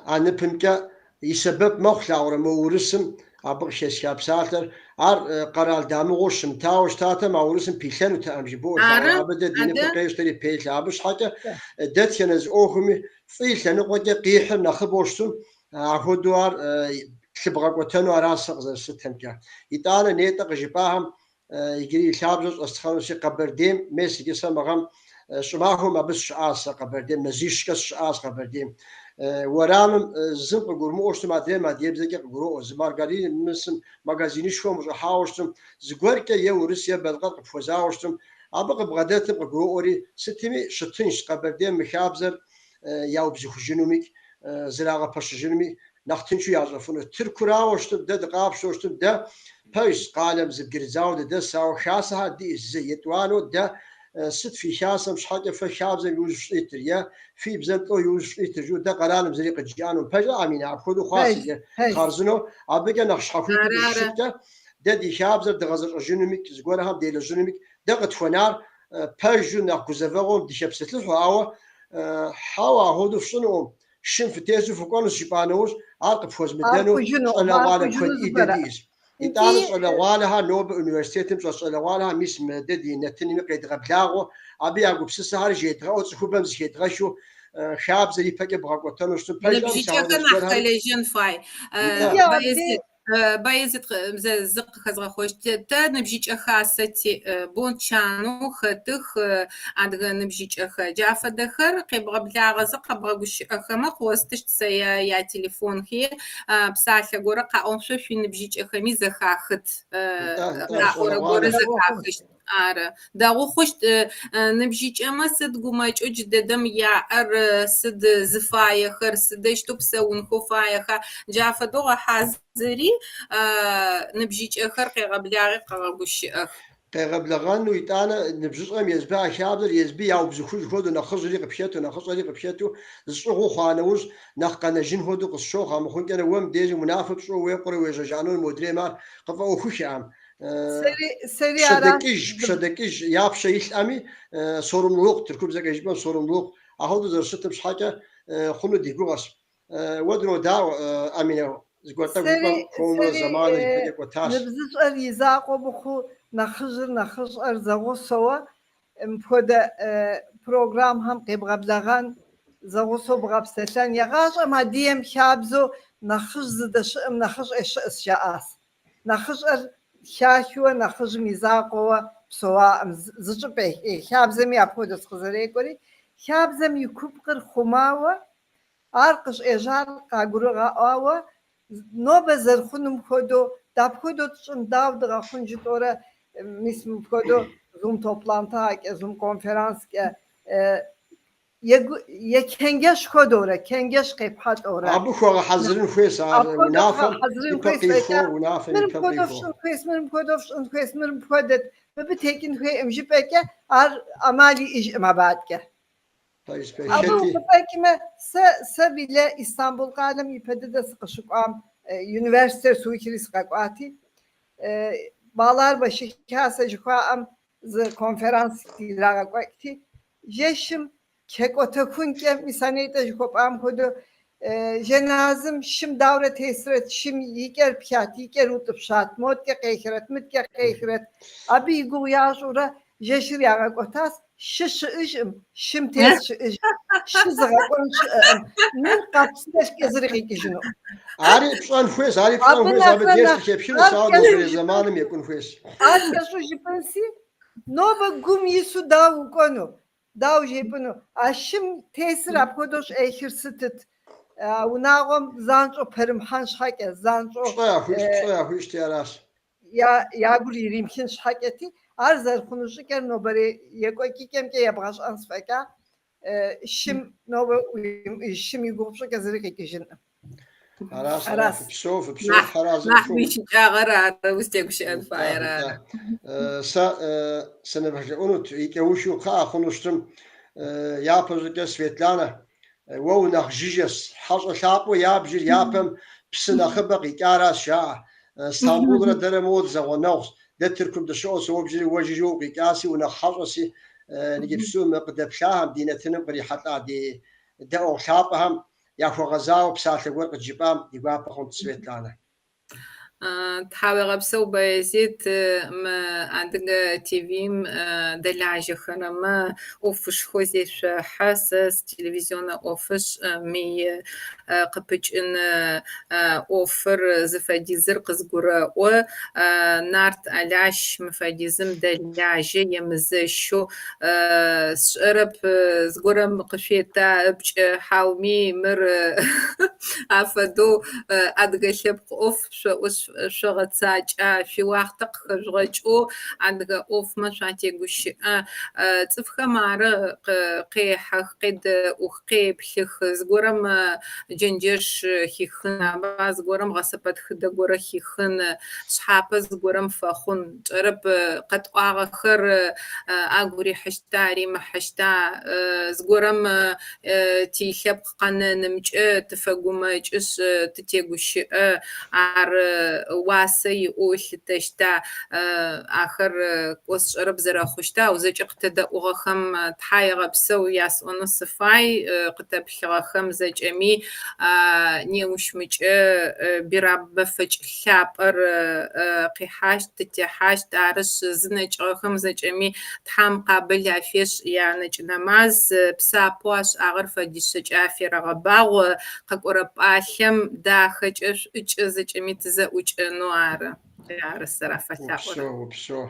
а ныпымкӏэ и сэбэп мэхъу лъагъурэ мо урысым абы къыхэсха псалъэр. Ар къэрал дамыгъэу щымытауэ щытатэм, а урысым пилъэнутэкъым жыбоӏэ лъагъурэ. Ары, Абы дэ ди адэ. ныпыр къещтэри пелъэ. Абы щхьэкӏэ дэтхэнэ зы ӏуэхуми фӏы и лъэныкъуэкӏэ къихьыр нэхъыбэу щытым, Ахуэдэу ар лъыбгъэкӏуэтэну аращ сэ къызэрыслъытэмкӏэ. Итӏанэ нетӏэ къыжыпӏахэм иджыри и лъабжьэ щӏэстхъэнущи, Къэбэрдейм, мес иджы сэ мы гъэм щӏымахуэм абы сыщыӏащ сэ Къэбэрдейм, мазищкӏэ сыщыӏащ Къэбэрдейм. Уэрамым зым къыгурымыӏуэу щытым, адрейм адрейбзэкӏэ къыгуроӏуэ. Зы маргарин мысым магазинышхуэм ущӏыхьауэ щытым, зыгуэркӏэ е урыс е балъкъэр къыпхуэзауэ щытым, абы къыбгъэдэтым къыгуроӏуэри, сытми щытыншщ Къэбэрдейм мы хабзэр яубзыхужынумикӏ, зрагъэпэщыжынуми нэхъ тыншу ящӏэфыну. Тыркурауэ щытым, дэ дыкъапщтэу щытым, дэ пэжщ, къалэм зыбгырыдзауэ дыдэс, ауэ хасэхэр диӏэщ зы. Етӏуанэу дэ сыт фи хасэм щхьэкӏэ фэ хабзэм иужь фщӏитыр е фи бзэм лӏо иужь фщӏитыр жыӏэу дэ къэралым зыри къыджиӏэнукъым. Пэжа, Аминэ, апхуэдэу хъуащ иджы хъарзынэу. Абыкӏэ нэхъ щхьэхуиту дыщыщыткӏэ, дэ ди хабзэр дгъэзэщӏэжынумикӏ, зыгуэрхэм делэжьынумикӏ, дэ къытхуэнар пэжу нэхъ гузэвэгъуэм дыхэпсэлъыхьу, ауэ хьэуэ, ахуэдэу фщӏынукъым, шым фытесу фыкӏуэнущ жыпӏа нэужь, ар къыпхуэзмыдэну щӏалэгъуалэ куэд дыдэ диӏэщ. Итӏанэ щӏалэгъуалэхэр нобэ университетым щӏэс щӏалэгъуалэхэр мис мы дэ ди нэтынми къедгъэблагъэу, абы я гупсысэхэр жедгъэӏэу цӏыхубэм зыхедгъэхыу хабзэр ипэкӏэ бгъэкӏуэтэну щытым пэжкъым, мис ахуэдэ Ныбжьыкӏэхэр нахь зыгуэрхэри. хэлэжьэн фай. Нтӏэ. Баязет, Баязет зы къыхэзгъэхъуэщт. Тэ ныбжьыкӏэ хасэ тиӏ, бо чанэу хэтых адыгэ ныбжьыкӏэхэр. Джа фэдэхэр къебгъэблагъэзэ къэбгъэгущыӏэхэмэ, къыостыщт сэ ятелефонхи, псалъэ горэ къаӏон шъо шъуиныбжьыкӏэхэми зэхахыт, Нтӏэ, нтӏэ, къаӏорэ горэ щӏалэгъуалэ. зэхахыщт. Ары. Дэгъу хъущт. Ныбжьыкӏэмэ сыд гумэкӏэу джыдэдэм яӏэр, сыд зыфаехэр, сыдэущтэу псэунхэу фаеха? Джа фэдэу гъэхьазыри ныбжьыкӏэхэр къегъэблагъи къэгъэгущыӏэх. Къегъэблэгъэну, итӏанэ ныбжьыщӏэм езбы а хабзэр езбы яубзыхуж хуэдэу, нэхъыжьри къыпхэту, нэхъыщӏэри къыпхэту, зыщӏыгъуу хъуа нэужь, нэхъ къэнэжын хуэдэу къысщохъу, амыхъункӏэрэ уэ мыбдежым унафэ пщӏыуэ уекъурэ уежьэжа нэужь модрейм ар къыфӏэӏуэхуххэкъым. Сэри аращ. Пщэдэкӏыж, пщэдэкӏыж я пщэ илъӏэми, sorumluluk, тыркубзэкӏэ жыпӏэм sorumluluk, ахуэдэу зэрыщытым щхьэкӏэ хъуну ди гугъэщ. Уэ дынодаӏуэ, Аминэ, зыгуэр тӏэкӏу Сэри жыпӏэм хуэмурэ сэри зэманыр ипэкӏэ кӏуэтащ. ныбзыщӏэр и закъуэ мыхъуу, нэхъыжьыр нэхъыщӏэр зэгъусэуэ мыпхуэдэ программхэм къебгъэблэгъэн, зэгъусэу бгъэпсэлъэн. Егъащӏэм адыгэм хабзэу нэхъыжь зыдэщыӏэм нэхъыщӏэ щыӏэщ жаӏащ. Нэхъыщӏэр хахыуэ нэхъыжьым и закъуэуэ псэуаӏым зыщӏыпӏэ хабзэми апхуэдэщ къызэрекӏуэри, хабзэм и купкъыр хъумауэ, ар къыщӏежьар къагурыгъэӏуауэ, нобэ зэрыхъунум хуэдэу, дапхуэдэу тщӏын, дауэ дыгъэхъун жытӏэурэ, мис мыпхуэдэу Zoom toplantı Zoom konferanskӏэ ечэнджэщ хуэдэурэ, чэнджэщ къепхьэлӏэурэ. Абы хуэгъэхьэзырын хуейщ ар унафэм ипэ къихуэу, унафэм Мыр ипэ мыпхуэдэу къихуэу. фщӏын хуейщ, мыр мыпхуэдэу фщӏын хуейщ, мыр мыпхуэдэт, мыбы текӏын хуейкъым жыпӏэкӏэ, ар ӏэмал иӏэжкъым абы адэкӏэ. Пэжщ, пэжщ. Абы Хэти укъыфӏэкӏмэ, сэ сэ билэ Истамбул къалэм ипэ дыдэ сыкъыщыкӏуам, университетыр сыухри сыкъэкӏуати, Bağlarbaşı Хасэ жыхуаӏэм зы конференц ирагъэкӏуэкӏти, жэщым хэкӏуэтэхункӏэ, мис а нетӏэ жыхуэпӏам хуэдэу, жэназым шым даурэ тесрэт, шым и кӏэр пхат, и кӏэр утӏыпщат, моткӏэ къехрэт, мыткӏэ къехрэт. Абы и гугъу ящӏурэ жэщыр ягъэкӏуэтащ, шы щыӏэжкъым, шым тес щыӏэжкъым, шы зыгъэкӏуэн щыӏэкъым. Мыр къэпсэлъкӏэ зыри къикӏыжынукъым. Ари пщӏэн хуейщ, ари пщӏэн Абы хуейщ, абы нэхърэ дерс нэхъ къыхепхынущ, ар ауэ кӏэщӏу нобэрей жыпӏэн зэманым екӏун хуейщ. Ар кӏэщӏу жыпӏэнси, нобэ гум ису дауэ укӏуэну, дауэ жепӏэну? А шым тесыр апхуэдэу щӏехыр сытыт? А унагъуэм занщӏэу пэрымыхьэн щхьэкӏэ, занщӏэу Пщӏэ яхуищӏ, пщӏэ яхуищӏти аращ. я гур иримыхын щхьэкӏэти, ар зэрыхъуну щӏыкӏэр нобэрей екӏуэкӏыкӏэмкӏэ ебгъэщӏэн сфӏэкӏа, шым нобэ шым и гугъу пщӏыкӏэ зыри къикӏыжынкъым. Аращ, ара, Аращ. фыпсэу, фыпсэу, Нахь Тхьэразэ нахь фыхъу. уищыкӏагъэр ары, узтегущыӏэн Нтӏэ, фаер нтӏэ. ары. Сэ сынывэлъэӏунут и кӏэухыу кхъыӏэ хъуну щытым, япэщӏыкӏэ Светланэ, уэ унэхъ жыжьэщ, хьэщӏэ лъапӏэу ябжыр япэм псы нэхъыбэ къикӏаращ, жаӏэ. Стамбулрэ дэрэ моуэ дызэгъунэгъущ, дэ Тыркум дыщыӏэу соубжри, уэ жыжьэу укъикӏаси, унэхъ хьэщӏэси, иджыпсту мы къыдэплъахэм, ди нэтыным кърихьэлӏа ди дэӏуэгъу лъапӏэхэм яхуэгъэзауэ псалъэ гуэр къыджыпӏам ди гуапэ хъунт, Светланэ. Тхьауегъэпсэу Баязет, мы Адыгэ ТВ-м дэлажьэхэрэмэ ӏофышхо зешъохьэ, сэ сителевизионнэ ӏофышӏ мы къыпыкӏын ӏофыр зыфэдизыр къызгурэӏо. Нарт Алащ мы фэдизым дэлажьэ, емызэщэу сшӏэрэп зыгорэм къышъуета ыпкӏэ хьауми мыр афэдэу адыгэ лъэпкъ ӏоф шъоӏошъ шъогъэцакӏа, шъуиуахътэ къыхэжъугъэкӏэу адыгэ ӏофмэ шъуатегущыӏэ. Цӏыфхэм ары къехьэх, къедэӏух, къеплъых, зыгорэм джэнджэш хихын, аба зыгорэм гъэсэпэтхыдэ горэ хихын, шъхьапэ зыгорэм фэхъун. Чӏэрэп къэтӏуагъэхэр агу рихьыщта, римыхьыщта, зыгорэм тилъэпкъ къэнэнымкӏэ тыфэгумэкӏышъ, тытегущыӏэ, ар уасэ иӏэу ылъытэщта, ахэр кӏо сшӏэрэп зэрэхъущта, ау зэкӏэ къытэдэӏугъэхэм тхьаегъэпсэу ясӏонэу сыфай, къытэплъыгъэхэм зэкӏэми неущмыкӏэ Бирам мэфэкӏ лъапӏэр къихьащт, тытехьащт, арышъ зынэкӏыгъэхэм зэкӏэми Тхьэм къабыл афешӏ янэкӏ нэмаз, псапэу ашӏагъэр фэдишъэкӏэ аферэгъэбагъу, къэкӏорэ пӏалъэм дахэкӏэ шӏукӏэ зэкӏэми тызэӏукӏэнэу ары. Ары сэр афэлъаӏорэр. Упсэу, упсэу.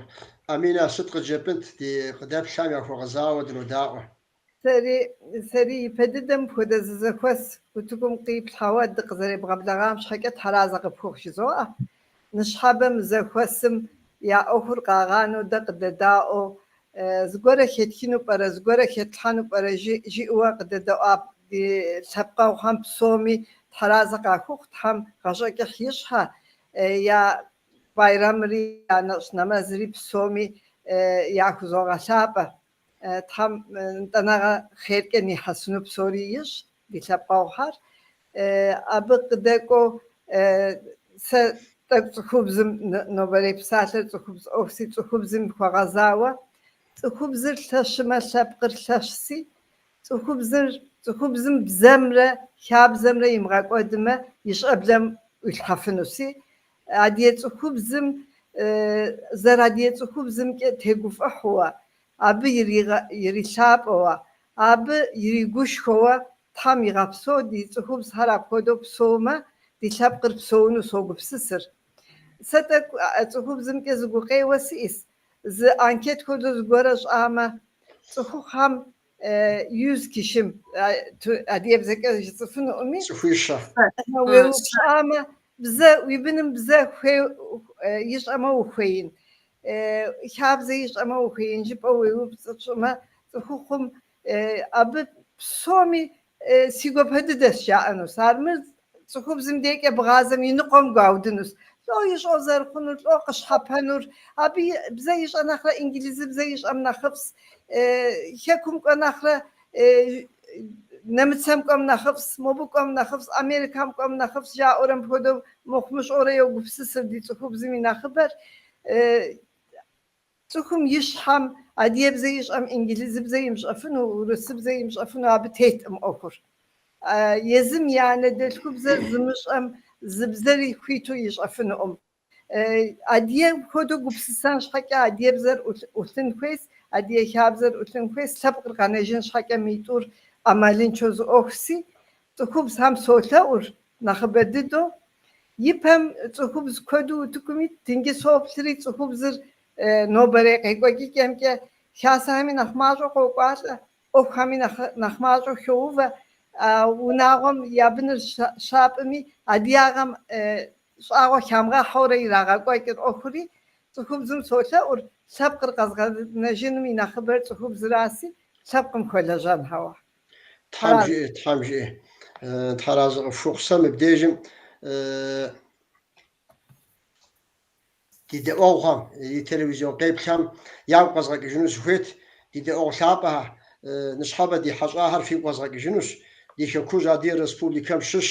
Амина, сыт къыджепӏынт ди къыдэплъхэм яхуэгъэзауэ дынодаӏуэ? Сэри, сэри ипэ дыдэм мыпхуэдэ зы зэхуэс утыкум къиплъхьауэ дыкъызэребгъэблэгъам щхьэкӏэ тхьэразэ къыпхухъу жызоӏэ. Ныщхьэбэ мы зэхуэсым я ӏуэхур къагъанэу дэ къыдэдаӏуэу, зыгуэрэ хетхыну пӏэрэ, зыгуэрэ хэтлъхьэну пӏэрэ жиӏэуэ къыдэдэӏуа ди лъэпкъэгъухэм псоми тхьэразэ къахухъу, Тхьэм гъащӏэ кӏыхь ищӏхьэ, я байрамри, я нэщӏ нэмэзри псоми яхузогъэлъапӏэ. Тхьэм нтӏэнэгъэ хъеркӏэ нихьэсыну псори ищӏ ди лъэпкъэгъухэр. Абы къыдэкӏуэу сэ тӏэкӏу цӏыхубзым, нобэрей псалъэр цӏыхубз ӏуэхуси, цӏыхубзым хуэгъэзауэ, цӏыхубзыр лъэщымэ лъэпкъыр лъэщси, цӏыхубзыр, цӏыхубзым бзэмрэ хабзэмрэ имыгъэкӏуэдмэ, и щӏэблэм ӏуилъхьэфынуси, адыгэ цӏыхубзым зэрыадыгэ цӏыхубзымкӏэ тегуфӏыхьуэ, абы ирилъапӏэуэ, абы иригушхуэуэ Тхьэм игъэпсэу ди цӏыхубзхэр апхуэдэу псэумэ, ди лъэпкъыр псэуну согупсысыр. Сэ тӏэкӏу цӏыхубзымкӏэ зы гукъеуэ сиӏэс, зы анкет хуэдэу зыгуэрэ щӏамэ, цӏыхухъухэм yüz kişi-м адыгэбзэкӏэ жысӏэфынуӏыми, Цӏыхуищэ. уеупщӏамэ, бзэ, уи быным бзэ хуей ищӏэмэ ухуеин. Хабзэ ищӏэмэ, ухуеин жыпӏэу уеупщӏмэ, цӏыхухъум абы псоми си гуапэ дыдэщ жаӏэнущ. Армыр цӏыхубзым декӏэ бгъазэм и ныкъуэм гуаудынущ. Лӏо ищӏэу зэрыхъунур, лӏо къыщхьэпэнур, абы бзэ ищӏэ нэхърэ инглызыбзэ ищӏэм нэхъыфӏс, хэкум кӏуэ нэхърэ нэмыцэм кӏуэм нэхъыфӏс, мобы кӏуэм нэхъыфӏс, Америкэм кӏуэм нэхъыфӏс жаӏэурэ мыпхуэдэу мыхъумыщӏэурэ йогупсысыр ди цӏыхубзым и нэхъыбэр. Цӏыхум и щхьэм адыгэбзэ ищӏэм инглызыбзэ имыщӏэфыну, урысыбзэ имыщӏэфыну абы теткъым ӏуэхур. Езым и анэдэлъхубзэр зымыщӏэм зы бзэри хуиту ищӏэфынукъым. Адыгэм хуэдэу гупсысэн щхьэкӏэ адыгэбзэр ӏулъын хуейс, адыгэ хабзэр ӏулъын хуейс, лъэпкъыр къэнэжын щхьэкӏэ митӏур ӏэмалыншэу зы ӏуэхуси, цӏыхубзхэм солъэӏур нэхъыбэ дыдэу. Ипэм цӏыхубз куэду утыкум итт, иджы соплъри цӏыхубзыр нобэрей къекӏуэкӏыкӏэмкӏэ хасэхэми нэхъ мащӏэу къокӏуалӏэ, ӏуэхухэми нэхъ мащӏэу хоувэ. Унагъуэм я быныр щапӏми, адыгагъэм щӏагъуэ хамыгъэхьэурэ ирагъэкӏуэкӏыр ӏуэхури, цӏыхубзым солъэӏур, лъэпкъыр къэзгъэнэжыным и нэхъыбэр цӏыхубзыраси, лъэпкъым хуэлэжьэнхэуэ. Тхьэм жиӏэ, Тхьэм жиӏэ. Тхьэразэ къыфхухъу. Сэ мыбдежым ди дэӏуэгъухэм, ди телевизион къеплъхэм ягу къэзгъэкӏыжыну сыхуейт. Ди дэӏуэгъу лъапӏэхэр, ныщхьэбэ ди хьэщӏахэр фигу къэзгъэкӏыжынущ. Ди Хэкужь Адыгэ Республикэм щыщ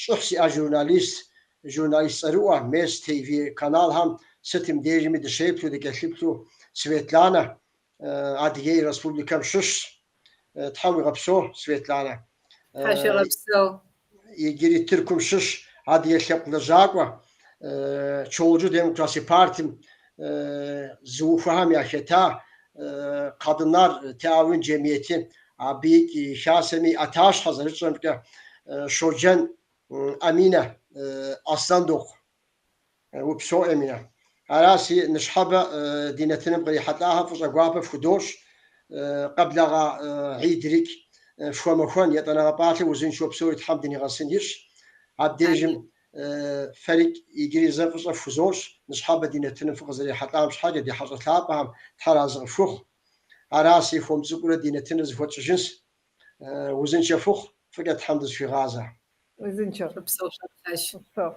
щӏыхь зиӏэ журналист, журналист цӏэрыӏуэ, мес ТВ каналхэм сытым дежми дыщеплъу, дыкӏэлъыплъу Светланэ Адыгей Республикэм щыщщ. Тхьэм уигъэпсэу, Светланэ. Тхьэшъуегъэпсэу. Иджыри Тыркум щыщ адыгэ лъэпкъ лэжьакӏуэ, Çoğulcu Demokrasi Партым зыухуэхэм яхэта Kadınlar Teavün Cemiyeti абы и хасэми и ӏэтащхьэ зэрытщӏэмкӏэ Щоджэн Аминэ Аслъэндокъу. Упсэу, Эминэ. Араси, ныщхьэбэ ди нэтыным кърихьэлӏахэм фӏыщӏэ гуапэ фхудощӏ. Къэблэгъа гьидрикӏ фхуэмэхуэн, етӏанэгъэ пӏалъэ узыншэу псори Тхьэм дынигъэсын ищӏ. Абдежым фэрикӏ иджыри зэ фӏыщӏэ фхузощӏ, ныщхьэбэ ди нэтыным фыкъызэрихьэлӏам щхьэкӏэ, ди хьэщӏэ лъапӏэхэм Тхьэр арэзы къыфхухъу. Араси, хуэм цӏыкӏуурэ ди нэтыныр зэхуэтщӏыжынщ. Узыншэ фыхъу, фӏыкӏэ Тхьэм дызэхуигъазэ. Узыншэу. Упсэу, Шэрхъэш. Упсэу.